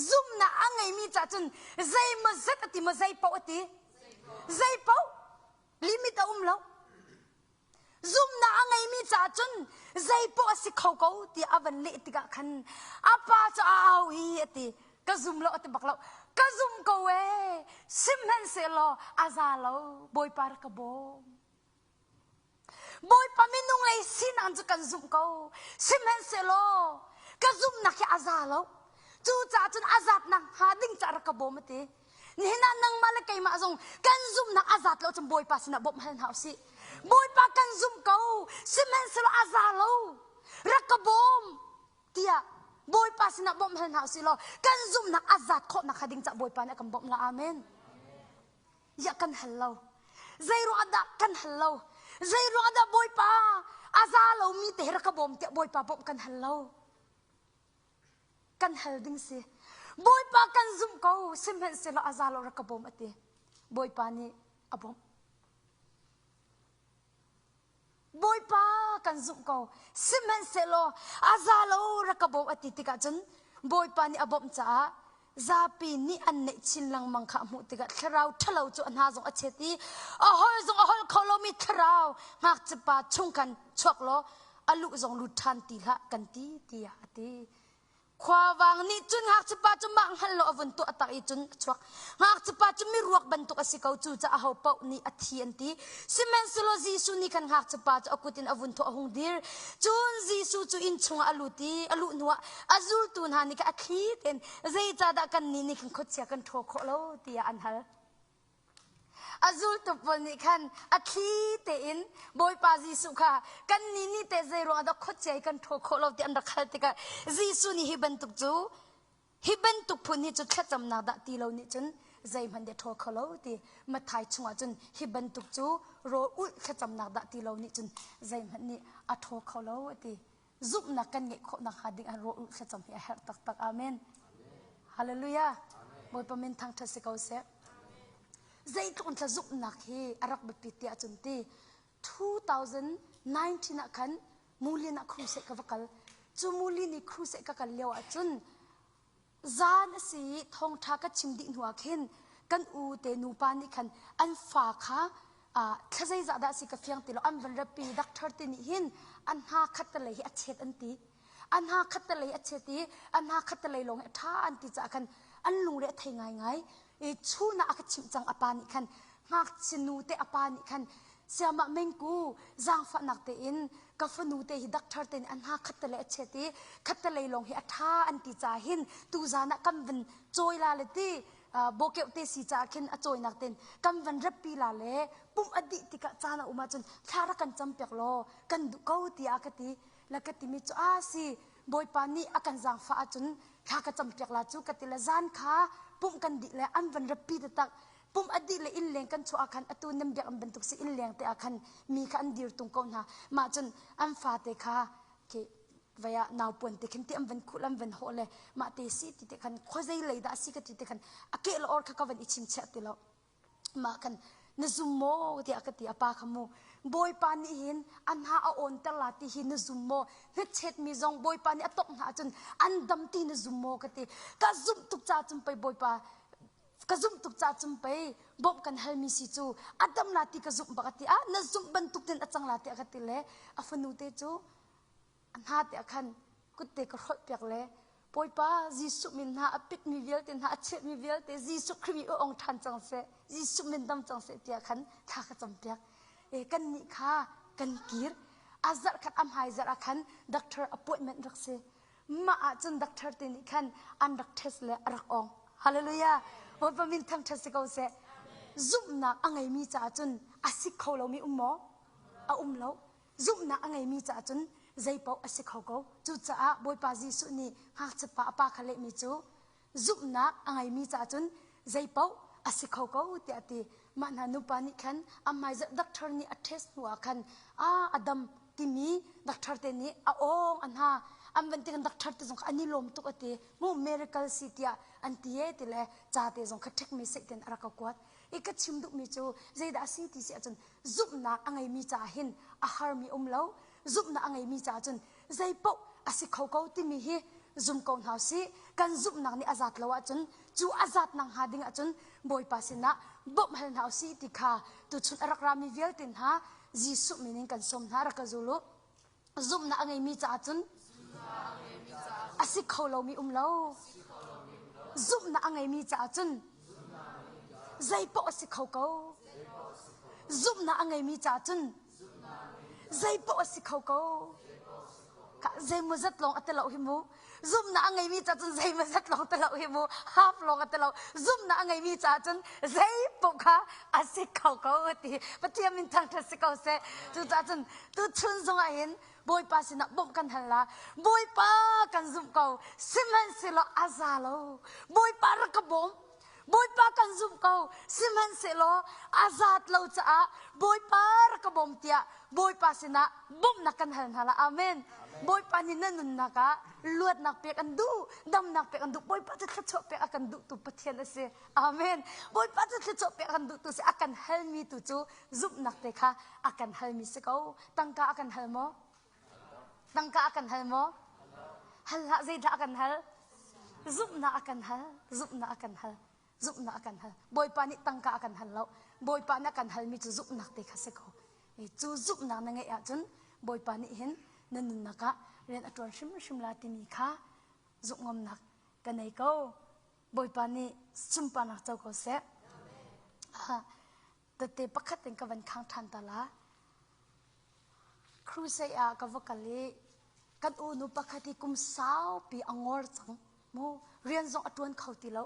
Zumhnak a ngeimi ca cun zeimaw zet a ti maw zei paoh a ti? Zei paoh. Limit a um lo. Zumhnak a ngeimi caah cun zeipoh a si kho ko tiah a van leh tikah khan a pa cu a au i a ti ka zum lo a ti bak lo ka zum ko ee sihmanhsehlaw a za lo bawipa rak ka bawm bawipa minung lei sinak cu kan zumh ko sihmanhsehlaw ka zumhnak hi a za lo cucaah cun a zatnak hnga ding caah rak ka bawm a ti Nihin ah nangmah le keimah zong kan zumhnak a zat lo cun Bawipa sinah bawmh hal hna usih. Bawipa kan zumh ko, sihmanhsehlaw a za lo. Rak ka bawm tiah Bawipa sinah bawmh hal hna usih law kan zumhnak a zat khawh nakhnga ding cah Bawipa nih a kan bawmh la. Amen. Ya kan hal lo. Zei ruang dah kan hal lo? Zei ruang dah Bawipa a za lomi te rak ka bawm tiah Bawipa bawmh kan hal lo? Kan hal ding si. Bawipa kan zumh ko, sihmanhsehlaw a za lo rak ka bawm a ti. Bawipa nih a bawmh. Bawipa kan zumh ko, sihmanhsehlaw a za lo rak ka bawm a ti tikah cun Bawipa nih a bawmh caah zapi nih an neih chin lengmang kha a hmuh tikah thlarau ṭhalo cu a hna zong a chet i a holh zong a holh kho lomi thlarau ngakchiapa chung khan chuak law a luh zong lut ṭhan ti hlah kan ti tiah a ti. Khuavang nih cun ngakchiapa cu mah hngal lo a vun tuah tak i cun a chuak. Ngakchiapa cu miruak bantuk a si ko cu caah aho paoh nih a thi an ti. Sihmanhsehlaw Jesuh nih khan ngakchiapa cu a kut in a vun thawh a hung dir. Cun Jesuh cu inn chungah a lut i a luh hnuah a zultu hna nih khan a thli tein zeicahdah kannih nih khan khuachia kan ṭhaw khawh lo tiah an hal. A zultu pawl nih khan a thli tein Bawipa Jesuh kha kannih nih teh zei ruangah dah khuachia hi kan ṭhaw khawh lo ti an rak hal tikah Jesuh nih hi bantuk cu. Hi bantuk phun hi cu thlacamnak dah ti lo nih cun zeihmanh de ṭhawl kho lo ti Matthai chungah cun hi bantuk cu rawl ulh thlacamnak dah ti lo nih cun zeihmanh nih a ṭhawl kho lo a ti. Zumhnak kan ngeih khawh nakhnga ding ah rawl ulh thlacam hi a herh taktak. Amen. Hallelujah. Bawipa min thangṭhat si ko seh. Zeitluk in thla zumhnak hi a rak biapi tiah cun ti 2019 ah khan Mulin ah crusade ka va kal. Cu Mulin i crusade ka kal lio ah cun zan a si i thawngṭha ka chim dih hnu ah khin kan u te nupa nih khan an fa kha thla zeizah dah si ka fiang ti lo an van rapi doctor te nih hin an hna khat te lei hi a chet an ti an hna khat te lei a chet i an hna khat te lei lawng hi a ṭha an ti caah khan an lungre a thei ngaingai i chun ah a ka chimh cang a pa nih khan ngakchia nu te a pa nih khan siamah mengku zaangfahnak tein ka fanu te hi doctor te nih a hna khat te le a chet i khat te lei lawng hi a ṭha an ti caah hin tuzan ah kan van cawi la le ti bawkeuh te si caah khin a cawinak ten kan van reppi la le pumh a dih tikah caan a um ahcun thla rak kan campiak law kan duh ko tiah ka ti la ka timi cu a si Bawipa nih a kan zaangfah ahcun thla ka campiak la cu ka ti le zan kha pumh kan dih le an van rappi taktak pumh a dih le inn leng kan chuah ah khan atu nan biakinn bantuk si inn leng te ah khan mi kha an dir tung ko hna mah cun an fate kha khi vei ah nau puan te khin ti an van khul an van hawh le mah te si ti te khan khuazei lei dah si ka ti te khan a keh le or kha ka van i chimchiah ti lo mah khan na zum maw tiah ka ti a pa kha mu bawipa nih hin a hna a awnter la ti hi na zum maw hnachet mi zong bawipa nih a tongh hna ahcun an dam ti na zum maw ka ti ka zumh tuk ca cun pei bawipa ka zumh tuk ca cun pei bawmh kan halmi si cu a dam la ti ka zumh bak a ti ah na zumh bantuk tin a cang la tiah ka ti le a fanu te cu A hna te ah khan kutte ka hrolh piak le Bawipa Jesuh min hna a pitmi vialte hna a chilhmi vialte Jesuh Khrih mi ong ṭhan cang seh Jesuh min dam cang seh tiah khan thla ka cam piak. E kan nih kha kan kir a zarh khat a hmai zarh ah khan doctor appointment rak si. Mah ah cun doctor te nih khan an rak test le a rak ong. Hallelujah. Bawipa min thangṭhat si ko seh. Zumhnak a ngeimi caah cun a si kho lomi um maw? A um lo. Zumhnak a ngeimi caah cun zeipaoh a si kho ko. Cucaah Bawipa Jesuh nih ngakchiapa a pa kha lehmi cu zumhnak a ngeimi caah cun zeipaoh a si kho ko tiah a ti. Mah hna nupa nih khan a hmaizarh doctor nih a test hnu ah khan a a dam timi doctor te nih a awng a hna an van ti kan doctor te zong kha an i lawm tuk a ti. Mu miracle si tiah an ti e ti le ca te zong kha ṭhekmi seih ten a rak ka kuat. I ka chim duhmi cu zeidah a si ti si ahcun zumhnak a ngeimi caah hin a harmi um lo zumhnak a ngeimi caah cun zeipaoh a si kho ko timi hi zum ko hna usih kan zumhnak nih a zat lo ahcun cu a zat nak hnga ding ahcun Bawipa sinah bawmh hal hna usih ti kha tuchun a rak rami vialte hna Jesuh min in kan sawm hna rak ka zul u zumhnak a ngeimi caah cun a si kho lomi um lo zumhnak a ngeimi caah cun zeipaoh a si kho ko zumhnak a ngeimi caah cun zeipaoh a si kho ko zeimawzat lawng a ti lo hi mu zumhnak a ngeimi caah cun zeimawzat lawng ti lo hi mu half lawng a ti lo zumhnak a ngeimi caah cun zeipaoh kha a si kho ko ti Pathian min thangṭhat si ko seh cucaah cun tuchun zongah hin Bawipa sinah bawmh kan hal la Bawipa kan zumh ko sihmanhsehlaw a za lo Bawipa rak ka bawm Bawipa kan zumh ko sihmanhsehlaw a zat lo caah Bawipa rak ka bawm tiah Bawipa sinah bawmhnak kan hal hna la amen Bawipa nih na nunnak ah luatnak pek an duh damnak pek an duh Bawipa cu thluachuah pek a kan duhtu Pathian a si amen Bawipa cu thluachuah pek a kan duhtu si a kan halmi tu cu zumhnak te kha a kan halmi si ko tangka a kan hal maw tangka a kan hal maw hal hlah zeidah a kan hal zumhnak a kan hal zumhnak a kan hal zumhnak a kan hal bawipa nih tangka a kan hal lo bawipa nih a kan halmi cu zumhnak te kha si ko cu zumhnak na ngeih ahcun bawipa nih hin na nunnak ah rian a ṭuan hrimhrim la timi kha zumh ngamnak ka nei ko bawipa nih sunparnak co ko seh tete pakhat in ka van khang ṭhan ta la Crusade ah ka va kal i kan unu pakhat hi kum saupi a ngor cang mu rian zong a ṭuan kho ti lo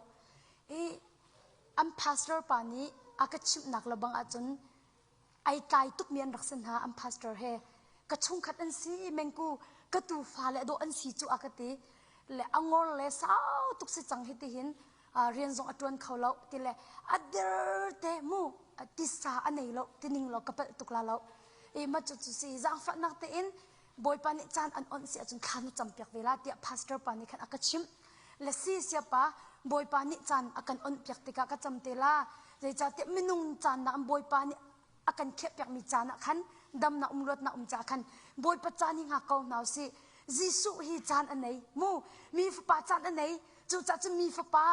i an pastor pa nih a ka chimhnak le bang ahcun ai tlai tukmi an rak si hna an pastor he ka chungkhat an si mengku ka tufa le dawh an si cu a ka ti. Le a ngor le sau tuk si cang hi ti hin rian zong a ṭuan kho lo ti le a dir te mu tisa a nei lo ti ning lo ka palh tuk la lo. I ma cu cu si zaangfahnak tein Bawipa nih caan an onh si ahcun thla na campiak ve la tiah pastor pa nih khan a ka chimh. Le si siapa Bawipa nih caan a kan onh piak tikah ka cam te la. Zeicahtiah minung caan nak Bawipa nih a kan khiahpiakmi caan ah khan damnak um luatnak um caah khan Bawipa caan hi hngak ko hna usih. Jesuh hi caan a nei mu mi fapa caan a nei cucaah cun mi fapa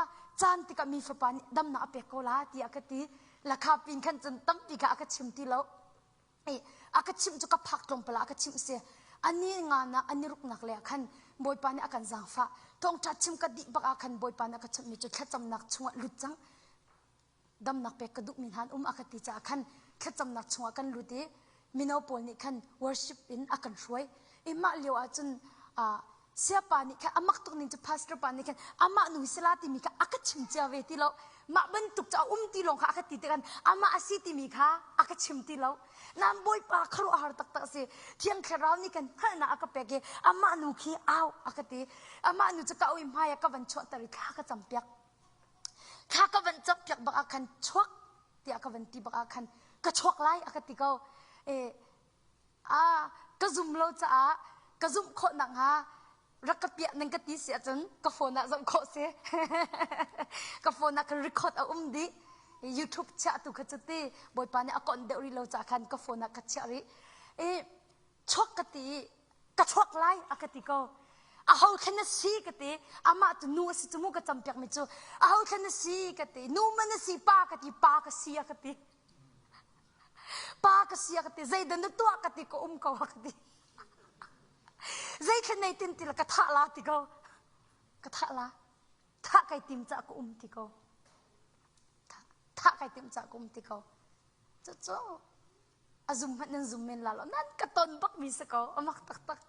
caan tikah mi fapa nih damnak a pek ko la tiah ka ti lakha pin khan cun tampi kha a ka chim ti lo a ka chimh cu ka phak tlawmpal ah a ka chimh si ani nga nak ani ruknak le ah khan Bawipa nih a kan zaangfah thawngṭha chim ka dih bak ah khan Bawipa nih a ka chimhmi cu thlacamnak chungah lut cang damnak pek ka duhmi hna an um a ka ti caah khan thlacamnak chungah kan lut i mino pawl nih khan worship in a kan hruai i mah lio ah cun siapa nih khan amak tuk ning cu pastor pa nih khan amah nu sila timi kha a ka chim cia ve ti lo mah bantuk cu a um ti lawng kha a ka ti tikhan amah a si timi kha a ka chim ti lo nan bawipa khuaruahhar taktak si thiang thlarau nih kan hngalhnak a ka pek i amah nu khi au a ka ti amah nu cu ka oi hmai ah ka van chuahter i thla ka campiak Thla ka van campiak bak ah khan chuak tiah ka van ti bak ah khan ka chuak lai a ka ti ko. E, a ka zum lo caah ka zumh khawh nakhnga rak ka piah nan ka ti si ahcun ka phone ah zoh khawh si. ka phone ah khan record a um dih. YouTube chiah tu kha cu ti Bawipa nih a konh deuh rih lo caah khan ka phone ah ka chiah rih. E, chuak ka ti i ka chuak lai a ka ti ko aho thlen na si ka ti amah cu nu a si cu mu ka campiak mi cu aho thlen na si ka ti nu man na si pa ka ti pa ka si a ka ti pa ka si a ka ti zeidah na tuah ka ti ka um ko a ka ti zei thlen nei tin ti la ka thah la ti ko ka thah la thah kai tim ca ka um ti ko thah kai tim ca ka um ti ko cu cu a zum hmanh nan zum men la lo nan ka ton bak mi si ko a mak taktak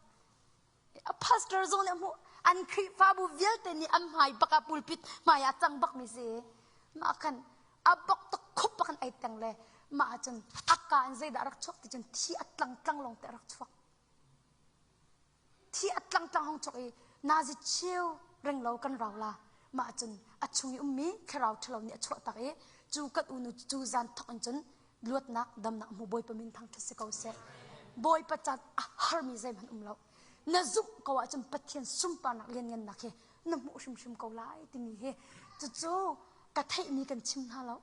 a pastor zong nih a hmuh an Khrihfabu vialte nih an hmai bak ah pulpit hmai ah cang bak mi si mah khan a bok tuk khup bak an ei teng le mah ah cun a ka in zeidah rak chuak ti cun thi a tlang tlang lawng te rak chuak Thi a tlangtlang hong chok i nazi cheu renglo kan rau la. Mah cun a chung i ummi thlarau ṭhalo nih a chuah tak i cu kan unu cu zan thok in cun luatnak damnak hmu Bawipa min thangṭhat si ko seh. Bawipa caan a harmi zeihmanh um lo. Na zumh ko ahcun Pathian sunparnak lianngannak hi na hmuh hrimhrim ko lai timi hi cucu ka theihmi kan chim hna lo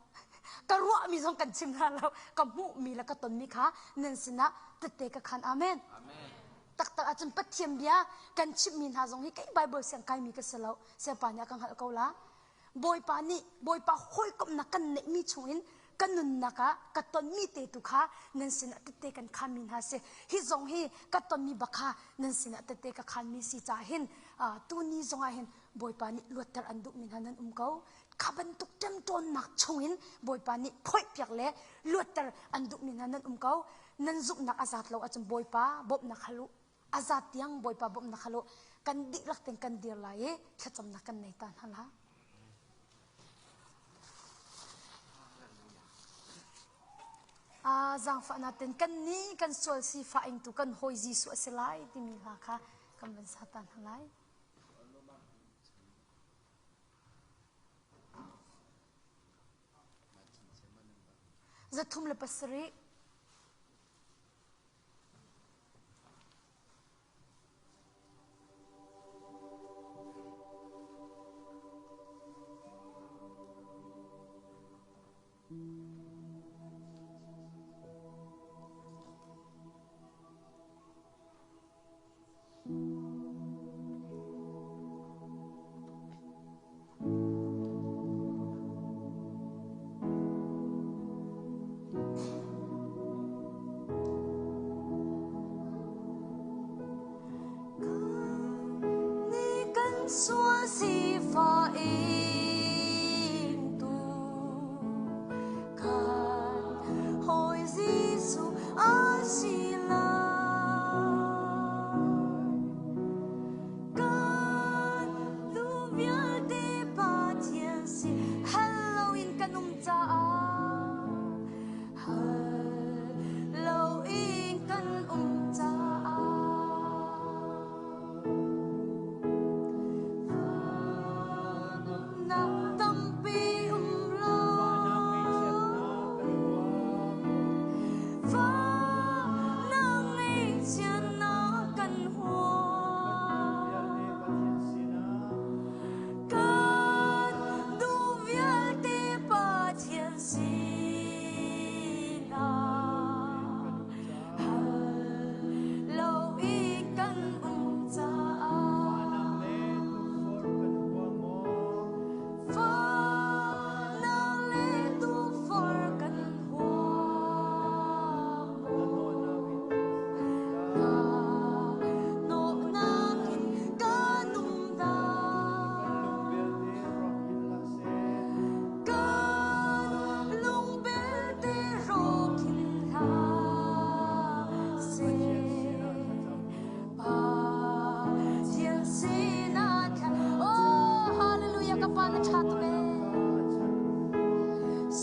ka ruahmi zong kan chim hna lo ka hmuhmi le ka tonmi kha nan sinah tette ka khan amen taktak ahcun Pathian bia kan chimhmi hna zong hi kei Bible siang kaimi ka si lo siangpa nih a ka hngalh ko la Bawipa nih Bawipa hawikomhnak kan neihmi chungin kan nunnak ah ka tonmi te tu kha nan sinah tette kan khanmi hna si hi zong hi ka tonmi bak kha nan sinah tette ka khanmi si caah hin tuni zongah hin Bawipa nih luatter an duhmi hna nan um ko kha bantuk ṭemṭawnnak chungin Bawipa nih phoihpiak le luatter an duhmi hna nan um ko nan zumhnak a zat lo ahcun Bawipa bawmhnak hal u a zat tiang Bawipa bawmhnak hal u kan dihlak tein kan dir lai i thlacamnak kan nei ta hna la zaangfahnak ten kan nih kan sual sifah ingtu kan hawi Jesuh a si lai timi hla kha kan van sa ta hna lai. 307. Kan sual sifah ingtu kan hawi Jesuh a si lai. Kan duh vialte Pathian si hal loin kan um caah hal loin kan um caah.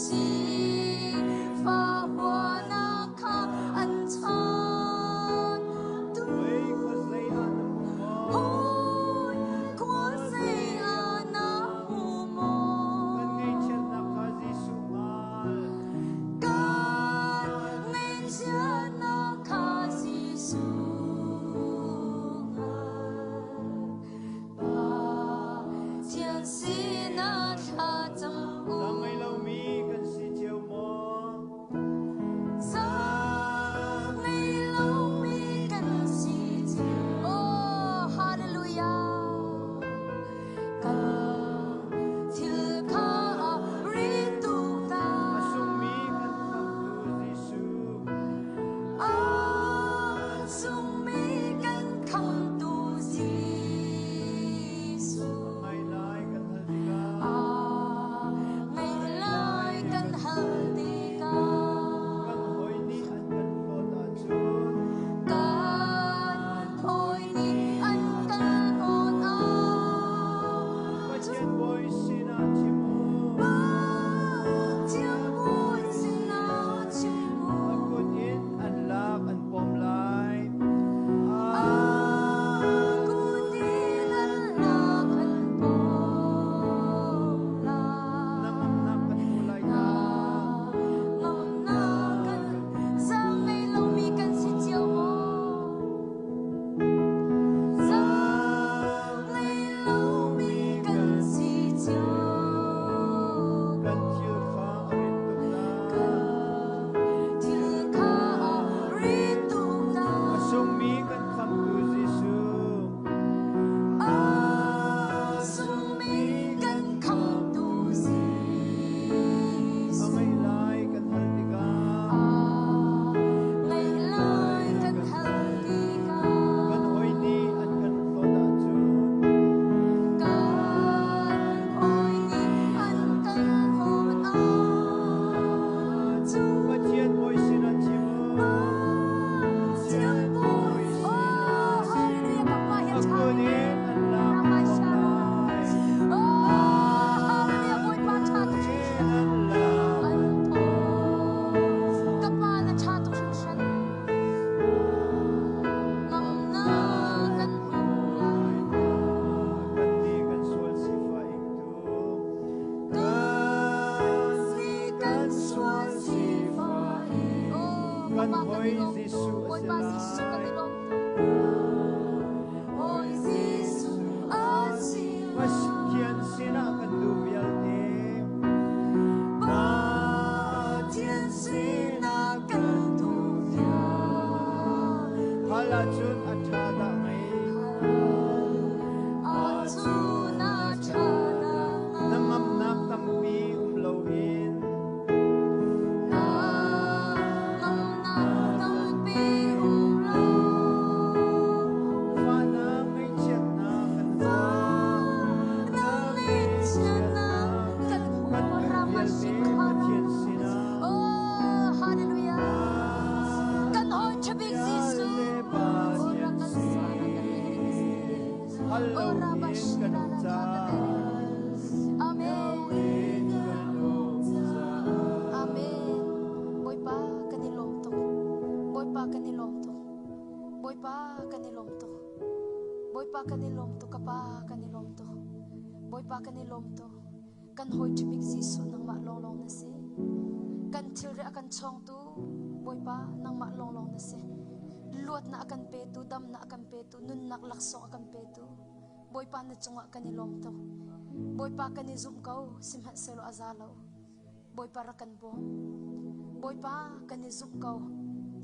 Sifah huanak kha an chan tu. Hoi khuazei ah na hmu maw? Hoi khuazei ah na hmu maw? Kan ngaihchiatnak kha Jesuh hngal. Kan ngaihchiatnak kha Jesuh hngal. Pathian sinah thlacam u. Zaang ngei lomi kan si cio maw? Zaang ngei lomi kan si cio. Oh, hallelujah. Kan thil kha a rit tuk A ta. sungmi kan khamhtu Jesuh. A sungmi kan khamtu Jesuh. Ngai lai kan hal tikah. A ngai lai kan hal tikah. Kan hawi nih an kan hlawt ahcun. Kan hawi nih an kan hlawt ahcun. Pathian bawi sinah chim u. Pathian bawi sinah chim u. A kut in an lak an pom lai. A kut in an lak an pom lai. Na ngamnak kan hmu lai dah. Ngamnak kan zaang ngei lomi kan si cio maw? Zaang ngei lomi kan si cio Kan thil kha a rit tuk dah. Kan thil kha a rit tuk dah. A sungmi kan khamhtu Jesuh. A sungmi kan khamhtu A Jesuh. ngeih lai kan hal tikah. A ngeih lai kan hal tikah. Kan hawi nih an kan hlawt ahcun. Kan hawi nih an kan hlawt ahcun. Pathian bawi sinah chim u. Pathian bawi. Oh, hallelujah, Papa hi A ṭha. kut in an lak an pom lai. Oh, hallelujah, Bawipa ṭha tuk hringhran. In an lak An pom. Ka pa na ṭha tuk hringhran. Ngamnak kan hmu lai. Kan nih kan sual sifah ingtu. Kan nih kan sual sifah ing. Oh, Kan Papa kan hawi i lawm tuk. Jesuh a si Bawipa Jesuh kan i lai. lawm tuk. Hawi Jesuh a si lai. Pathian sinah kan duh vialte. Pathian sinah kan duh vialte. Hal ahcun a ṭha dah ngei. Ahcun a ṭha dah Na ngai. ngamnak tampi um loin. Na ngamnak tampi um lo. Fahnak ngaihchiatnak kan huah. Fahnak ngaihchiatnak kan Kan huah. duh vialte Pathian sinah. Oh, hallelujah. Kan hawi ṭha bik Jesuh. Oh, Pathian sin. Hal loin kan um caah. Amen. In kan um caah. Amen. Bawipa kan i lawm tuk. Bawipa kan i lawm tuk. Bawipa kan i lawm tuk. Bawipa kan i lawm tuk. Ka pa kan i lawm tuk. Bawipa kan i lawm tuk. Kan hawi ṭha bik Jesuh nangmah lawnglawng na si. Kan thilri a kan chawngtu Bawipa nangmah lawnglawng na si. Luatnak a kan petu, damnak a kan petu, nunnak laksawng a kan petu. Bawipa na cungah kan i lawm tuk. Bawipa kan i zumh ko, sihmanhsehlaw a za lo. Bawipa rak kan bawm. Bawipa kan i zumh ko,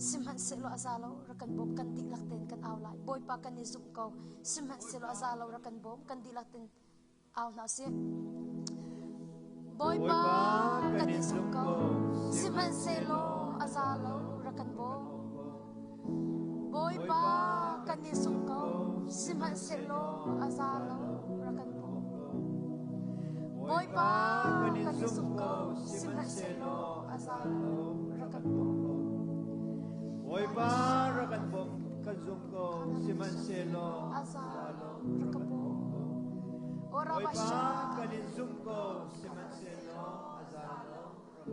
sihmanhsehlaw a za lo, rak kan bawm. Kan dihlak tein kan au lai. Bawipa kan i zumh ko, sihmanhsehlaw a za lo, rak kan bawm. Kan dihlak tein au hna usih. Bawipa kan i zumh ko, sihmanhsehlaw a za lo, rak kan bawm. Bawipa kan i zumh ko, sihmanhsehlaw a za lo, rak kan bawm. Bawipa kan i zumh ko, sihmanhsehlaw a za lo, rak kan bawm. Bawipa rak kan bawm kan zum ko sihmanhsehlaw A za lo, rak kan bawm. O Bawipa Rabasha. kan in zum ko sihmanhsehlaw a za lo rak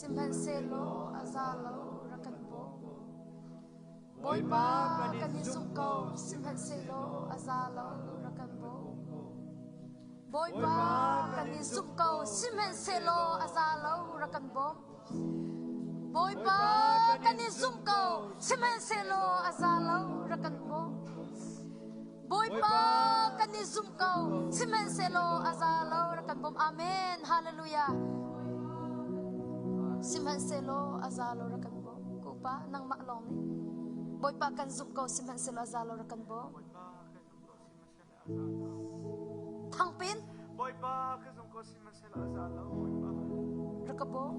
Sihmanhsehlaw a za lo, rak kan bawm. Bawipa kan i zumh ko, sihmanhsehlaw a za lo, rak kan bawm. Bawipa kan i zumh ko, sihmanhsehlaw a za lo, rak kan bawm. Bawipa kan i zumh ko, sihmanhsehlaw a za lo, rak kan bawm. Bawipa kan i zumh ko, sihmanhsehlaw a za lo, rak kan bawm. Amen. Hallelujah. Sihmanhsehlaw a za lo, rak kan bawm. Kupa nangmah lawng nih Bawipa kan zumh ko, sihmanhsehlaw a za lo, rak kan bawm. Thangpin. Bawipa ka zumh ko, sihmanhsehlaw a za lo, Bawipa. Rak ka bawm.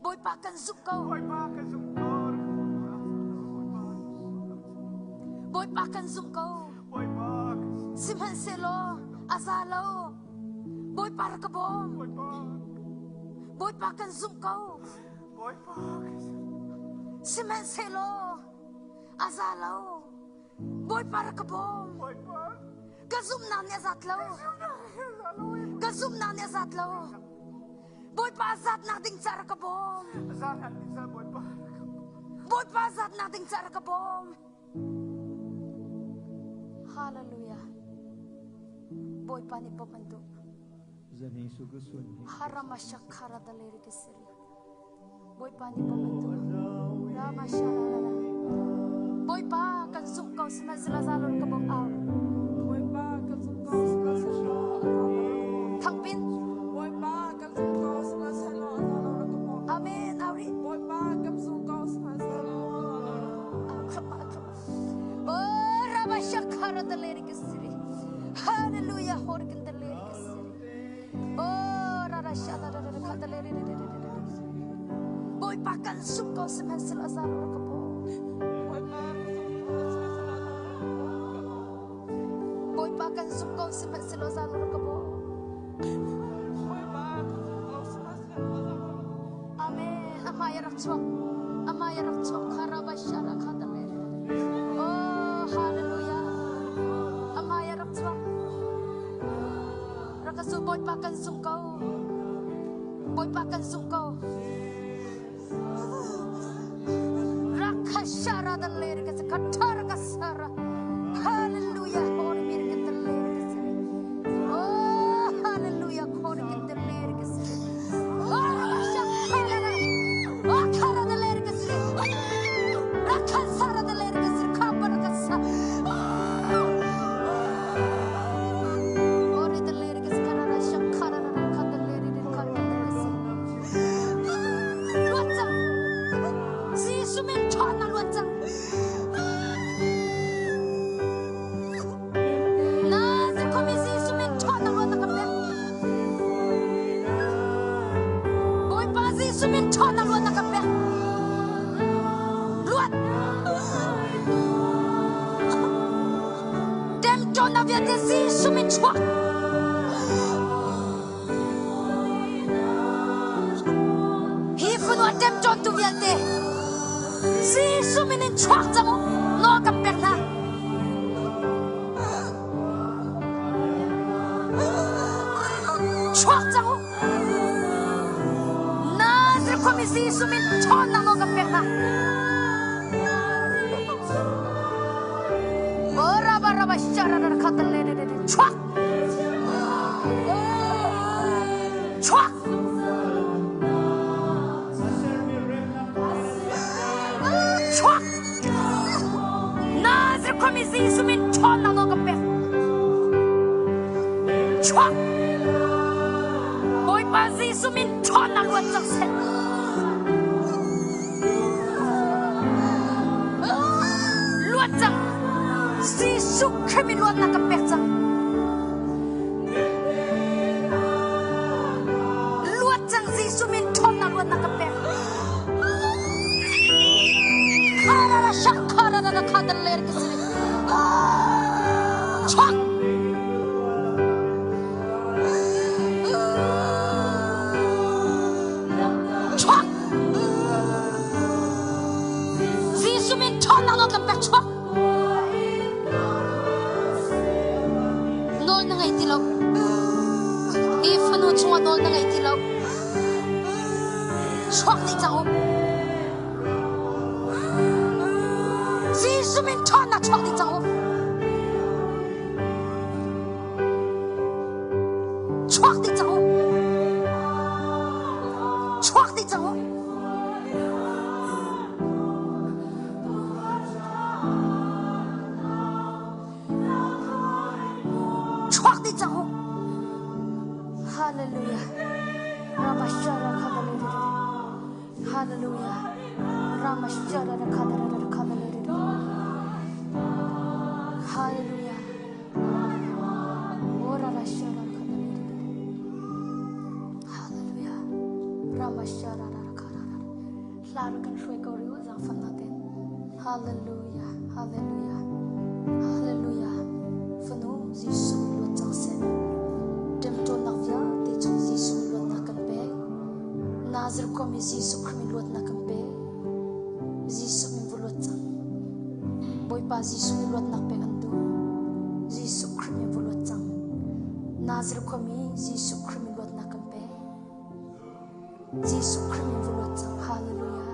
Bawipa kan zumh ko. Bawipa kan zumh ko. Bawipa kan zumh ko. Bawipa Sihmanhsehlaw a za lo. Bawipa rak ka bawm. Bawipa kan zumh ko. Bawipa Sihmanhsehlaw a za lo. Bawipa rak ka bawm. Ka zumhnak nih a zat lo. Ka zumhnak nih a zat lo. Bawipa zatnak ding ca rak ka bawm. Bawipa zatnak ding ca rak ka bawm. Hallelujah. Bawipa nih bawmh an duh. Harama shakhara daleri kisiri. Bawipa nih bawmh an duh. Rama sharara. Bawipa kan zumh ko sihmanhsehlaw zalon ka bawmh au. Bawipa kan zumh ko sihmanhsehlaw Thangpin. Bawipa kan zumh ko sihmanhsehlaw zalon ka bawmh. Amen. Auri. Bawipa kan zumh ko sihmanhsehlaw Oh, Rama Shakara daleri kisiri. Hallelujah. Horkin daleri kisiri. Bawipa kan sung ko sihmanhsehlaw a za lo ka bawm. Bawipa kan sung ko sihmanhsehlaw a za lo ka bawm. Amen. Amai rak chuak. Amai rak chuak kharaba shara khadale. Oh hallelujah. Amai rak chuak. Rak ka zumh Bawipa kan zumh ko. Bawipa kan zumh ko. Rakashara da leri ka katara ka sara. Hallelujah. Hori mir ke leri ka sari. Oh hallelujah. Hori ke leri ka sari. Oh rakashara. Oh khara da leri ka sari. Rakasara da leri ka sari. Khabara ka sa. Luat cang. Jesuh min ṭhawnnak luat cang. Na zakhomi Jesuh min ṭhawnnak luat na ka pek. Bawipa Jesuh min ṭhawnnak luat na ka pek. Luat. Temṭawnak vialte Jesuh min chuak. Hi fanu a ṭemṭawntu vialte Jesuh min in chuak cang u. Nawl kan pek hna. Chuak cang u. Nazareth khuami Jesuh min ṭhawnnak nawl kan pek hna. Chuak! Chuak! Chuak! Nazareth khuami Jesuh min ṭhawnnak nawl kan pek. Chuak! Bawipa Jesuh min ṭhawnnak luat cang seh. Luat cang. Jesuh Khrih min luatnak kan pek cang. Luat cang Jesuh min ṭhawnnak luatnak kan pek. Kharara shakharara khadaler kisiri. Chuak! Chuak! Jesuh min ṭhawnnak nawl kan pek chuak! Nawl na ngei ti lo. Hi fanu chungah nawl na ngei ti lo. Chuak dih cang u. Jesuh min ṭhawnnak chuak dih cang u. Chuak dih cang u. Chuak dih cang u. Chuak dih cang u. Hallelujah. Ramashara khadalere. Hallelujah. Ramashara khadalere khadalere. Hallelujah. Ora rashara khadalere. Hallelujah. Ramashara khadalere. Hla kan hruai ko riu zangfan ten. Hallelujah. Hallelujah. Hallelujah. Fanu Jesuh luat cang seh. Ṭemṭawnnak vialte chung Jesuh luatnak kan pek. Nazareth khuami Jesuh Khrih min luatnak kan pek. Jesuh min va luat cang. Bawipa Jesuh nih luatnak pek an duh. Jesuh Khrih min va luat cang. Nazareth khuami Jesuh Khrih min luatnak kan pek. Jesuh Khrih min va luat cang. Hallelujah.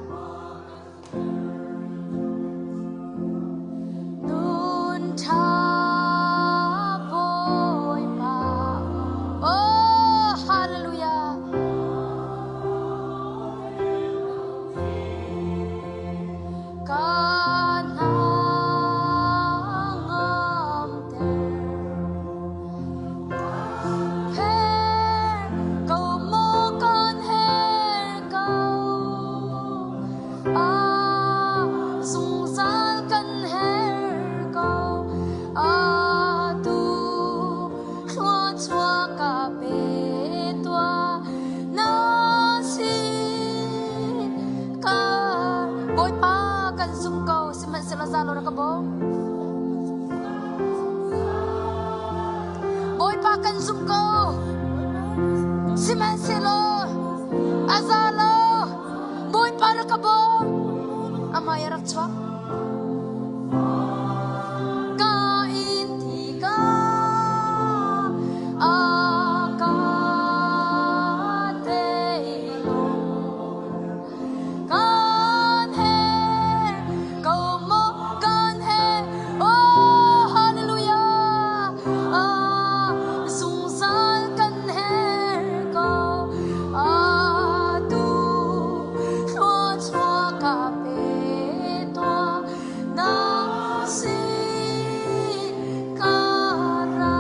Nun ṭha Bawipa. Oh, hallelujah. Ka hnangamter. Her ko maw kan her ko. A zungzal kan her ko. Atu thluachuah ka pe tuah. Na sin ka Bawipa kan zum ko sihmanhsehlaw za lo na ka bawm. Bawipa kan zum ko sihmanhsehlaw a za lo Bawipa na ka bawm amah rak chuak ka in thi ka a ka thei lo Kan her ko maw kan her oh hallelujah ah zungzal kan her ko atu thluachuah ka pe tuah na si ka ra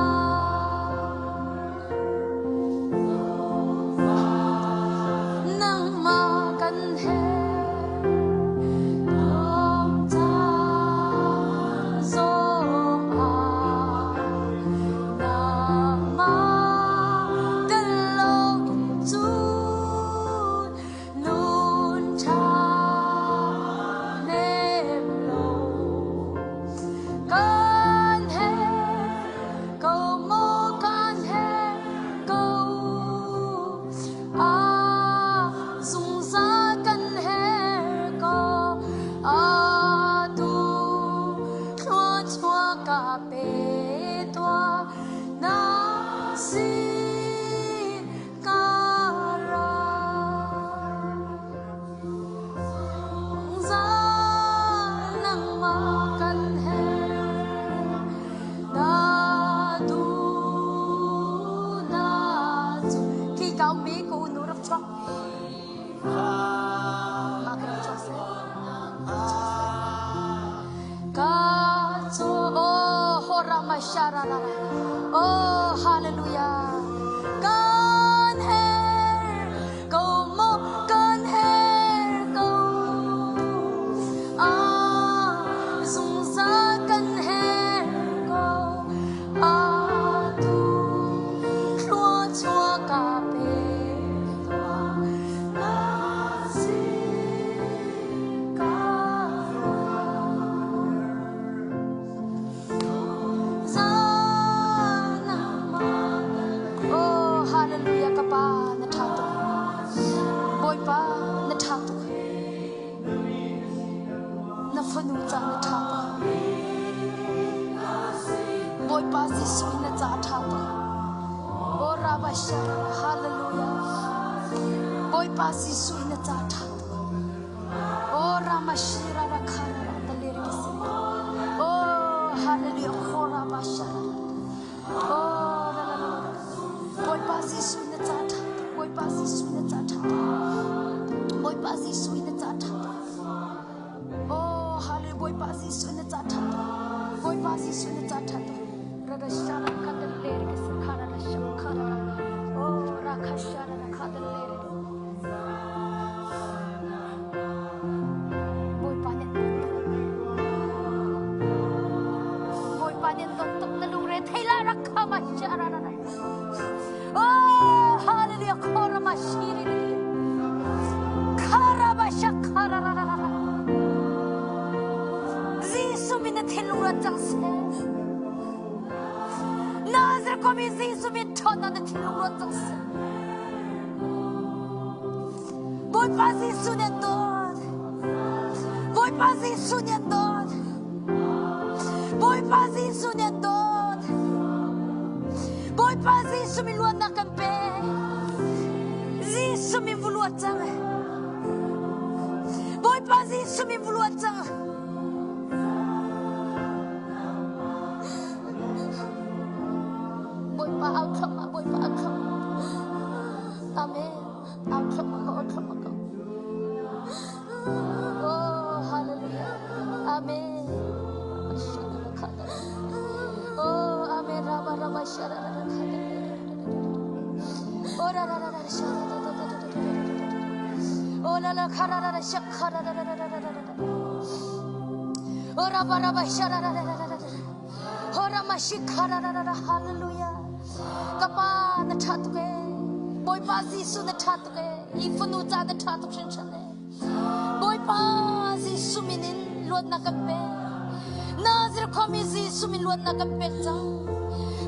Nangmah kan herh thawngca zongah nangmah tel loin cun nun ṭha nem lo kan herh ko maw kan herh ko a zungzal kan herh ko atu thluachuah ka pe tuah na si ka ra zungzal nangmah kan herh na du na cu khi kau mi ko nu rak chuak mah ka rak chuak seh ka cu oh horama sharara oh hallelujah kan her ko mo kan her ko ah zungzal kan her ko atu thluachuah ka pe tuah na si ka Oh, hallelujah ka pa na ṭha tuk. Bawipa na ṭha tuk. Na fanu ca na ṭha tuk. Bawipa Jesuh in na ca a ṭha tuk. Oh, Rabbi Shara, hallelujah. Bawipa Jesuh na ca ṭha tuk. Oh Ramashira Rakhara Talerikisi. Oh Hallelujah Khora Bashara. Oh la la la la. Bawipa Jesuh na ca ṭha tuk. Bawipa Jesuh na ca ṭha tuk. Bawipa Jesuh na ca ṭha tuk. Oh Hallelujah Bawipa Jesuh na ca ṭha tuk. Bawipa Jesuh na ca ṭha tuk. Radashara Kadalerikisi Khara Shakara. Oh Rakhashara Kadalerikisi. Bawipa nih Bawipa nih dawt tuk na lungre thei la rak khama ra ra ra. Oh hallelujah khorama shiri kharaba shakhara ra ra ra. Jesuh min na thinlung ra cang seh. Nazareth khuami Jesuh min ṭhawnnak na thinlung ruat cang seh. Bawipa Jesuh nih an dawt. Bawipa Jesuh nih an dawt. Bawipa Jesuh nih an dawt. Bawipa Jesuh min luatnak kan pe. Jesuh min vu luat cang. Bawipa Jesuh min vu luat cang. Bawipa au thluahmah, Bawipa au thluahmah. Amen. Au thluahmah ko, au thluahmah ko. Oh, hallelujah. Amen. Oh, amen. Raba raba shara ra ra Oh, ra ra ra ra shara ra ra ra ra ra. Oh, la la khara ra ra shakhara ra ra ra ra ra ra. Oh, raba raba shara ra ra ra ra ra. Hallelujah. Kapa na ṭha tuk ee. Bawipa Jesuh na ṭha tuk ee. Hi fanu ca na ṭha tuk hringhran ee. Bawipa Jesuh min in luatnak kan pek. Nazareth khuami Jesuh min luatnak kan pek cang.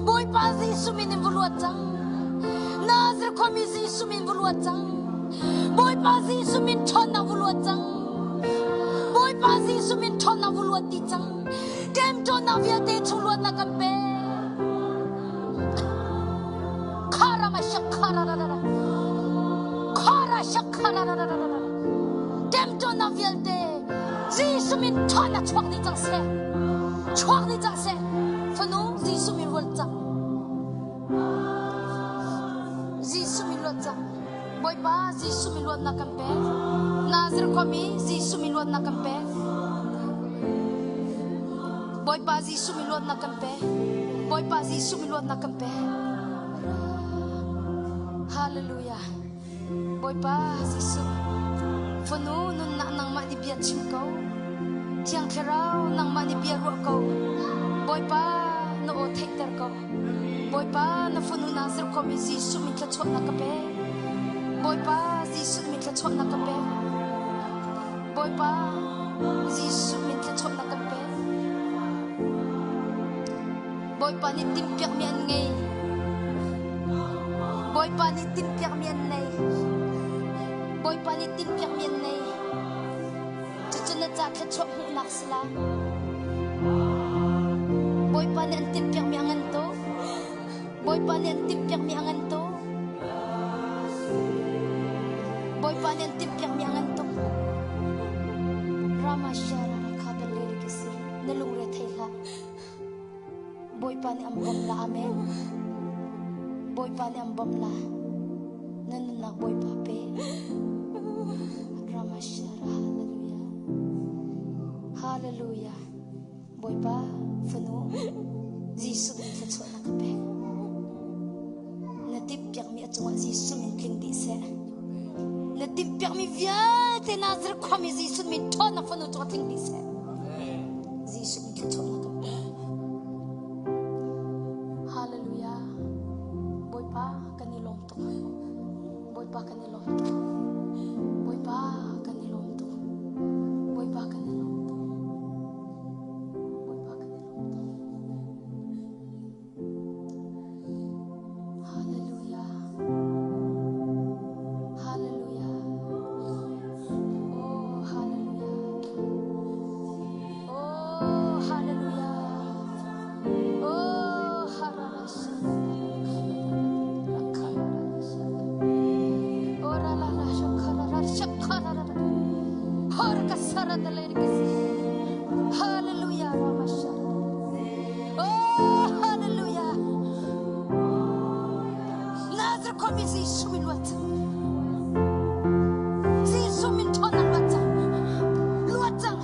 Bawipa Jesuh min in va luat cang. Nazareth khuami Jesuh min va luat cang. Bawipa Jesuh min ṭhawnnak va luat cang. Bawipa Jesuh min ṭhawnnak va luat dih cang. Ṭemṭawnnak vialte chung luatnak kan pek. Kharama shakhararara. Khara shakhararara. Ṭemṭawnnak vialte Jesuh min ṭhawnnak chuak dih cang seh. Chuak dih cang seh. Fanu Jesuh min rual cang. Jesuh min luat cang. Bawipa Jesuh min luatnak kan pek. Nazir khuami Jesuh min luatnak kan pek. Bawipa Jesuh min luatnak kan pek. Bawipa Jesuh min luatnak kan pek. Hallelujah. Bawipa Jesuh fanu nunnak nangmah nih bia chim ko. Thiang Thlarau nangmah nih bia ruah ko. Bawipa na aw theihter ko. Bawipa na fanu Nazir khuami Jesuh min thluachuahnak ka pek. Bawipa Jesuh min thluachuahnak ka pek. Bawipa Jesuh min thluachuahnak kan pek. Bawipa nih timhpiakmi an ngei. Bawipa nih timhpiakmi an nei. Bawipa nih timhpiakmi an nei. Cucu na ca thluachuah hmuhnak si la. Bawipa nih an timhpiakmi a ngan tuk. Bawipa nih an timhpiakmi a ngan tuk. Bawipa nih an timhpiakmi a ngan tuk. Rama Shara Rakha Daleri Kisiri na lungre thei hlah. Bawipa nih an bawmh la. Amen. Bawipa nih an bawmh la. Na nunnak Bawipa pe. Ramashara Hallelujah. Hallelujah. Bawipa fanu Jesuh min thluachuahnak ka pek. Na timhpiakmi a cungah Jesuh min tling dih seh. Na timhpiakmi vialte Nazareth khuami Jesuh min ṭhawnnak fanu cungah tling dih seh. Jesuh min thluachuahnak ka pek. Hallelujah. Bawipa kan i lawm tuk. Bawipa kan i lawm tuk. Bawipa kan i lawm tuk. Bawipa kan i lawm tuk. Bawipa kan i lawm tuk. Hallelujah. Hallelujah. Oh, hallelujah. Oh, hallelujah. Oh, hallelujah. Nazareth khuami Jesuh min luat cang. Jesuh min ṭhawnnak luat cang. Luat cang.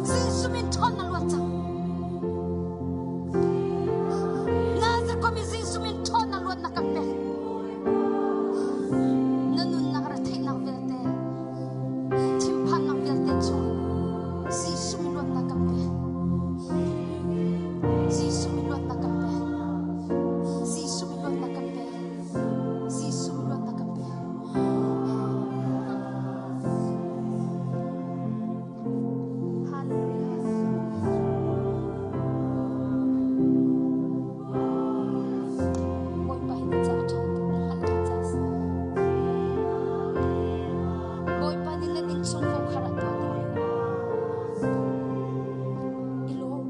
Jesuh min ṭhawnnak luat cang. Nazareth khuami Jesuh min ṭhawnnak luatnak kan pek. Na nunnak retheihnak vialte, thinphannak vialte chung Jesuh min luatnak kan pek. Jesuh min luatnak kan pek. Jesuh min luatnak kan pek. Jesuh min luatnak kan pek. Hallelujah. Bawipa hi na caah ṭha tuk na hngalh na caah si. Bawipa nih nan innchung khar ah tuah ding i lawm.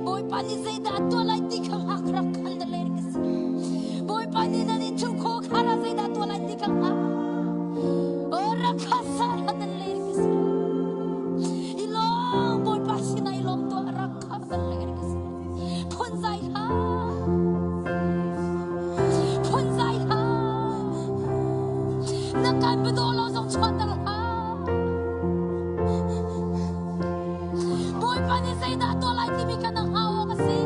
Bawipa nih zeidah a tuah lai ti kha hngak rak khan da le ka si. Bawipa nih nan innchung khar ah zeidah a tuah lai ti kha hngak. Ora kha sa ra da le ka si. I lawm Bawipa sinah i lawm tuah rak kha da le ka si. Phunzai hlah. Phunzai hlah. Na kan bidaw lo zong chuahter hlah. Bawipa nih zeidah tuah lai timi kha na hngal awk a si.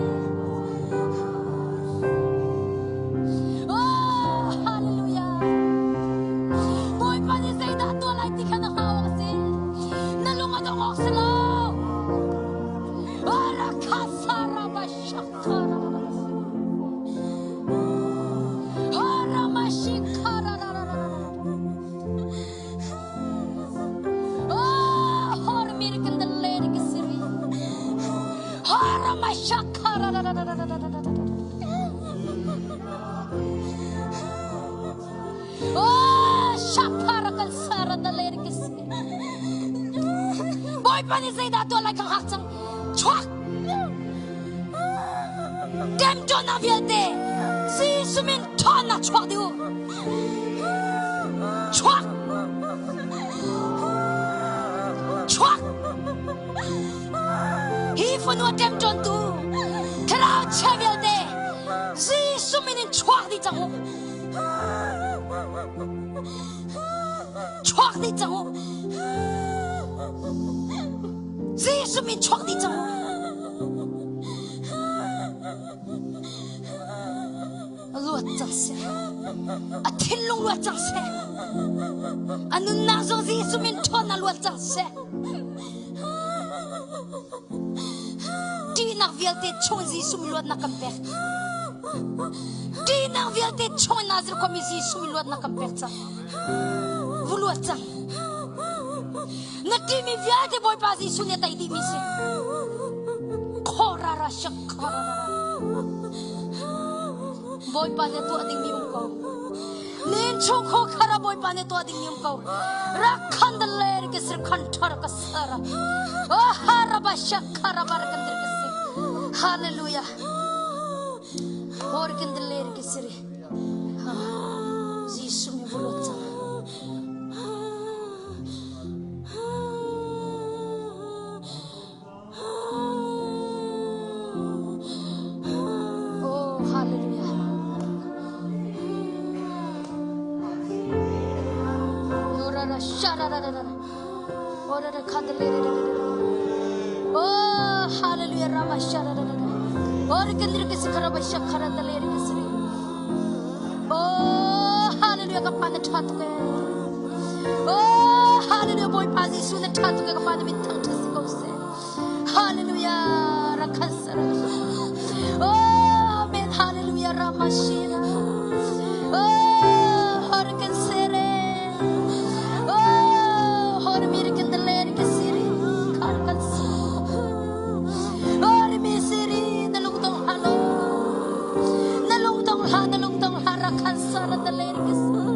Oh, hallelujah. Bawipa nih zeidah tuah lai ti kha na hngal awk a si. Na lung a dong awk si lo. Bawipa nih zeidah tuah lai ka hngak cang. Chuak! Temṭawnak vialte Jesuh min ṭhawnnak chuak dih u. Chuak! Chuak! Hi fanu a ṭemṭawntu thlarau chia vialte Jesuh min in chuak dih cang u. Chuak dih cang u. Jesuh min chuak dih cang u. Luat cang seh. A thinlung luat cang seh. A nunnak zong Jesuh min ṭhawnnak luat cang seh. Ṭihnak vialte chung Jesuh min luatnak kan pek. Ṭihnak vialte chung in Nazareth khuami Jesuh min luatnak kan pek cang. Vu luat cang. Na ṭihmi vialte Bawipa Jesuh nih a tei dihmi si. Khorara shakharara. Bawipa nih tuah dingmi um ko. Nin chung kho khara Bawipa nih tuah dingmi um ko. Rakhan da ler ke sir khan thar ka sara. Oh haraba shakhara bar kan dir ke si. Hallelujah. Hor kan ler ke siri. Jesuh mi bulot cang. Oh, hallelujah. Yorara sharararara. Orara khandalere. Oh, hallelujah. Rama sharararara. Ora kandira kisi karaba shakharandalere kisi. Oh, hallelujah. Ka pa na tha tuk ee. Oh, hallelujah. Bawipa Jesuh na tha tuk ee. Ka pa na min thang tha si ko seh. Hallelujah. Rakhasara. Oh, amen. Hallelujah. Ramashira. Oh, horkan sere. Oh, hormir kendeler kesiri. Karkan Hormi siri na lungtong halo. Na lungtong ha, na lungtong ha, rakhansara daler kesiri.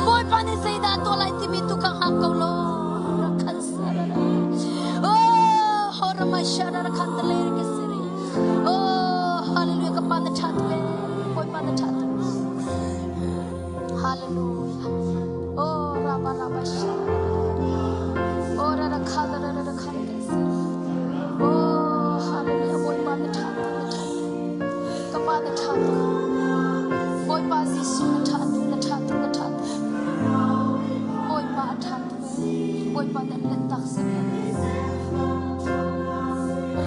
Bawipa nih zeidah a tuah lai timi tu kha hngak ko law rakhan sarara. Oh, horama sharara khan daler kesiri. Oh, hallelujah ka pa na ṭha tuk ee. Bawipa na ṭha tuk. Hallelujah. Oh, raba raba sharara. Oh, rara kha rara rara kha Oh, hallelujah. Bawipa na ṭha tuk na ṭha tuk. na ṭha tuk. Bawipa Jesuh na ṭha tuk, na ṭha tuk, na ṭha tuk. Bawipa a ṭha tuk ee. Bawipa na lanhtak seh.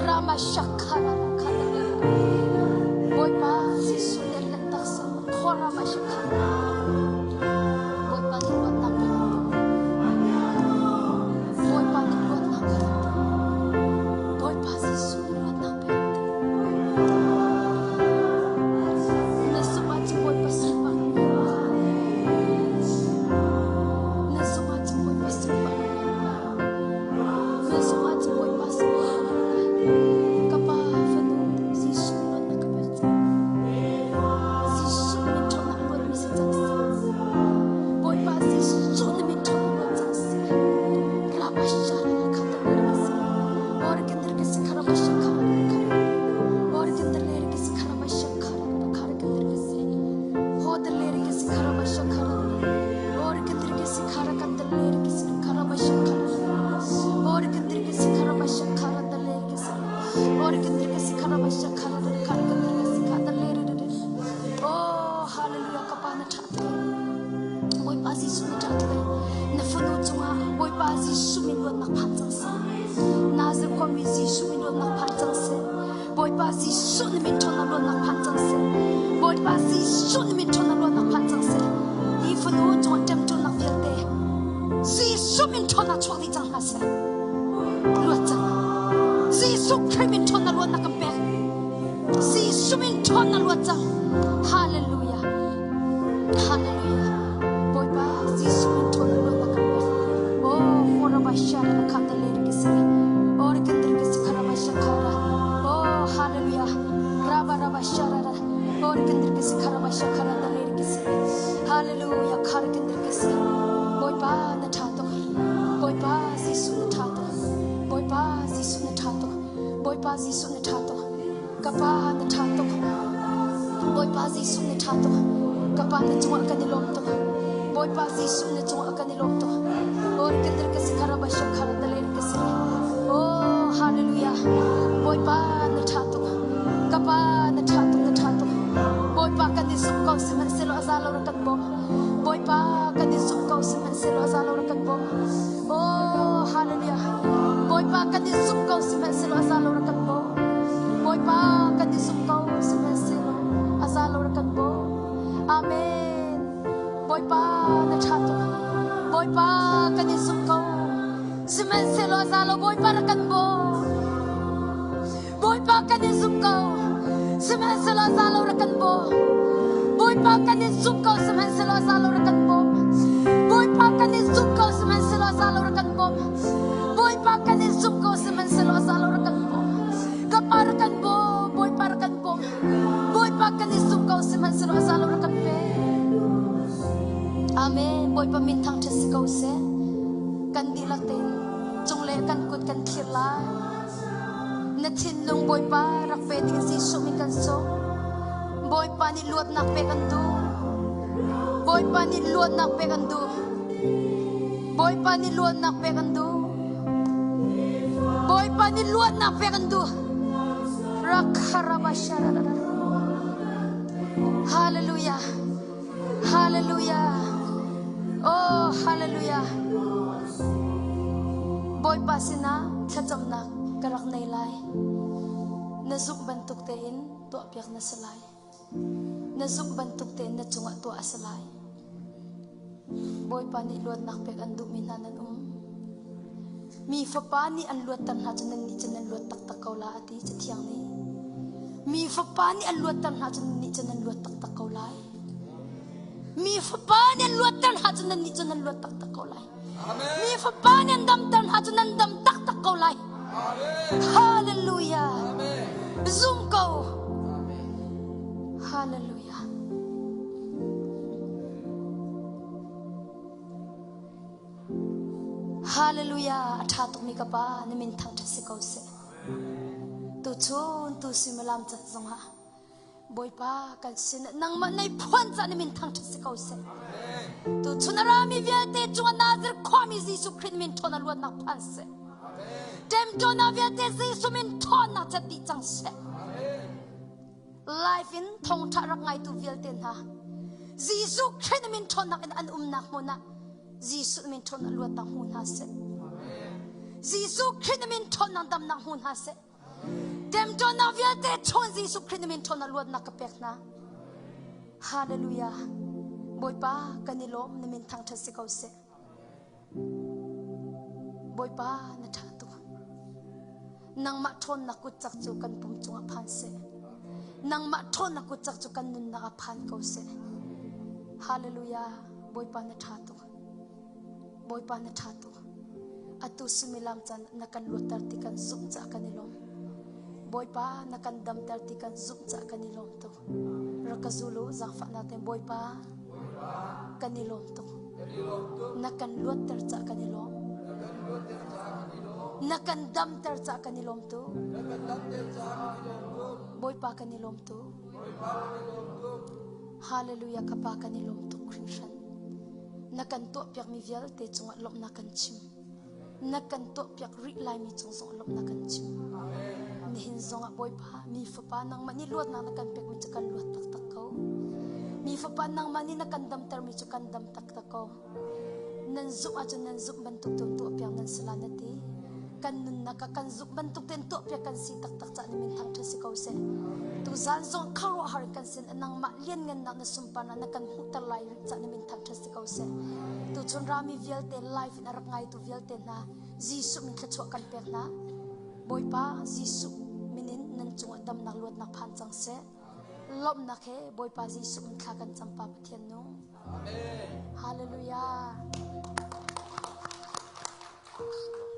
Rama shakhara khara. Bawipa Jesuh na lanhtak seh. Khorama shakhara. Bawipa nih luatnak pe kan duh. Bawipa nih luatnak pe kan duh. Bawipa Jesuh nih luatnak pe kan duh. Na zumh ahcun Bawipa sunparnak na hmuh lai. Na zumh ahcun Bawipa sunparnak na hmuh lai. Na zumh ahcun Bawipa sunparnak na hmuh lai. Ka Pa fanu Jesuh luatnak ka pek cang. Jesuh min ṭhawnnak luatmi si cang seh. Bawipa Jesuh na min ṭhawnnak luat cang seh. Rabashara khatamir Oh, hallelujah, kapa na ṭha tuk Bawipa Jesuh na ṭha tuk Na fanu cungah Bawipa Jesuh min luatnak phan cang seh. Nazareth khuami Jesuh min luatnak phan cang seh. Bawipa Jesuh na min ṭhawnnak luatnak phan cang seh. Bawipa Jesuh na min ṭhawnnak luatnak phan cang seh. Hi fanu cungah ṭemṭuannak vialte Jesuh min ṭhawnnak chuak dih cang hna seh. Luat cang. Jesuh Khrih min ṭhawnnak luatnak kan pek. Jesuh min ṭhawnnak luat cang. Hallelujah. Hallelujah. Bawipa Jesuh min ṭhawnnak luatnak kan pek. Oh, Horabasha la khatale kisi. Or kendir kisi kharabasha khara. Oh, hallelujah. Raba raba sharara. Or kendir kisi kharabasha khara dale kisi. Hallelujah. Khar kendir kisi. Bawipa na ṭha tuk. Bawipa Jesuh na ṭha tuk. Bawipa Jesuh na ṭha tuk. Bawipa Jesuh na ṭha tuk. Ka pa na ṭha tuk. Bawipa Jesuh na ṭha tuk. Ka pa na cungah kan i lawm tuk. Bawipa Jesuh na cungah kan i lawm tuk. Or kendir ka si khara ba shakhara tale ka si. Oh hallelujah. Bawipa na ṭha tuk. Ka pa na ṭha tuk na ṭha tuk. Bawipa kan i zumh ko sihmanhsehlaw a za lo rak kan bawm. Bawipa kan i zumh ko sihmanhsehlaw a za lo rak kan bawm. Oh, hallelujah. Bawipa kan i zumh ko sihmanhsehlaw a za lo rak kan bawm. Bawipa kan i zumh ko sihmanhsehlaw a za lo rak kan bawm. Amen. Bawipa na ṭha tuk. Bawipa kan i zumh ko. Sihmanhsehlaw a za lo Bawipa rak kan bawm. Bawipa kan i zumh ko. Sihmanhsehlaw a za lo rak kan bawm. Bawipa kan i zumh ko. Sihmanhsehlaw a za lo rak kan bawm. Bawipa kan i zumh ko. Sihmanhsehlaw a za lo rak kan bawm. Bawipa kan i zumh ko. Sihmanhsehlaw a za lo rak kan bawm. Ka pa rak kan bawm. Bawipa rak kan bawm. Bawipa kan i zumh ko. Sihmanhsehlaw a za lo rak kan pe. Amen. Bawipa min thangṭhat si ko seh. Kan dihlak tein cunglei kan kut kan thlir lai. Na thinlung Bawipa rak pe ding Jesuh min kan sawm. Bawipa nih luatnak pek an duh. Bawipa nih luatnak pek an duh. Bawipa nih luatnak pek an duh. Bawipa nih luatnak pek an duh. Rakharabashararara. Hallelujah. Hallelujah. Oh, hallelujah. Bawipa sinah thlacamnak ka rak nei lai. Na zumh bantuk tein tuahpiak na si lai. Na zumh bantuk tein na cungah tuah a si lai. Bawipa nih luatnak pek an duhmi hna nan um. Mi fapa nih an luatter hna cu nannih cu nan luat taktak ko la a ti Cathiang nih. Mi fapa nih an luatter hna cu nannih cu nan luat taktak ko lai. Mi fapa nih an luatter hna cu nannih cu nan luat taktak ko lai. Mi fapa nih an damter hna cu nan dam taktak ko lai. Hallelujah. Zum ko. Hallelujah. Hallelujah. A ṭha tukmi ka pa na min thangṭhat si ko seh. Tuchun tu suimilam cat zongah Bawipa kan sin nangmah nei phuan ca na min thangṭhat si ko seh. Tuchun a rami vialte cungah Nazir khuami Jesuh Khrih min ṭhawn a luatnak phan seh. Ṭemṭawnak vialte Jesuh min ṭhawnnak cat dih cang seh. Live in thawngṭha rak ngaitu vialte hna Jesuh Khrih min ṭhawnnak in an umnak hmun ah Jesuh min ṭhawnnak luatnak hmu hna seh. Jesuh Khrih min ṭhawnnak damnak hmu hna seh. Temṭawnnak vialte ṭhawn Jesuh Khrih min ṭhawnnak luatnak ka pek hna. Hallelujah. Bawipa kan i lawm na min thangṭhat si ko seh. Bawipa na ṭha tuk. Nangmah ṭhawnnak kut cak cu kan pum cungah phan seh. Nangmah ṭhawnnak kut cak cu kan nunnak ah phan ko seh. Hallelujah. Bawipa na ṭha tuk. Bawipa na ṭha tuk. Atu suimilam caan na kan luatter ti kan zumh caah kan i lawm. Bawipa na kan damter ti kan zumh caah kan i lawm tuk. Rak ka zul u zaangfahnak tein Bawipa kan i lawm tuk. Na kan luatter caah kan i lawm. Na kan damter caah kan i lawm tuk. Bawipa kan i lawm tuk. Hallelujah ka pa kan i lawm tuk hringhran. Na kan tuahpiakmi vialte cungah lawmhnak kan chim. Na kan tuahpiak rih laimi cung zong lawmhnak kan chim. Nihin zongah Bawipa, mi fapa nangmah nih luatnak na kan pekmi cu kan luat taktak ko. Mi fapa nangmah nih na kan damtermi cu kan dam taktak ko. Nan zumh ahcun nan zumh bantuk tein tuahpiak nan si la na ti. Kan nunnak ah kan zumh bantuk tein tuahpiak kan si taktak caah na min thangṭhat si ko seh. Tuzaan zong khuaruahhar in kan sin nangmah lianngannak na sunparnak na kan hmuhter lai rih caah na min thangṭhat si ko seh. Tuchun rami vialte live in a rak ngaitu vialte hna Jesuh min thluachuah kan pek hna. Bawipa Jesuh min in nan cungah damnak luatnak phan cang seh. Lawmhnak he Bawipa Jesuh min thla kan cam Pa Pathian nung. Amen. Hallelujah.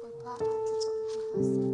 Bawipa thluachuah pe hna seh.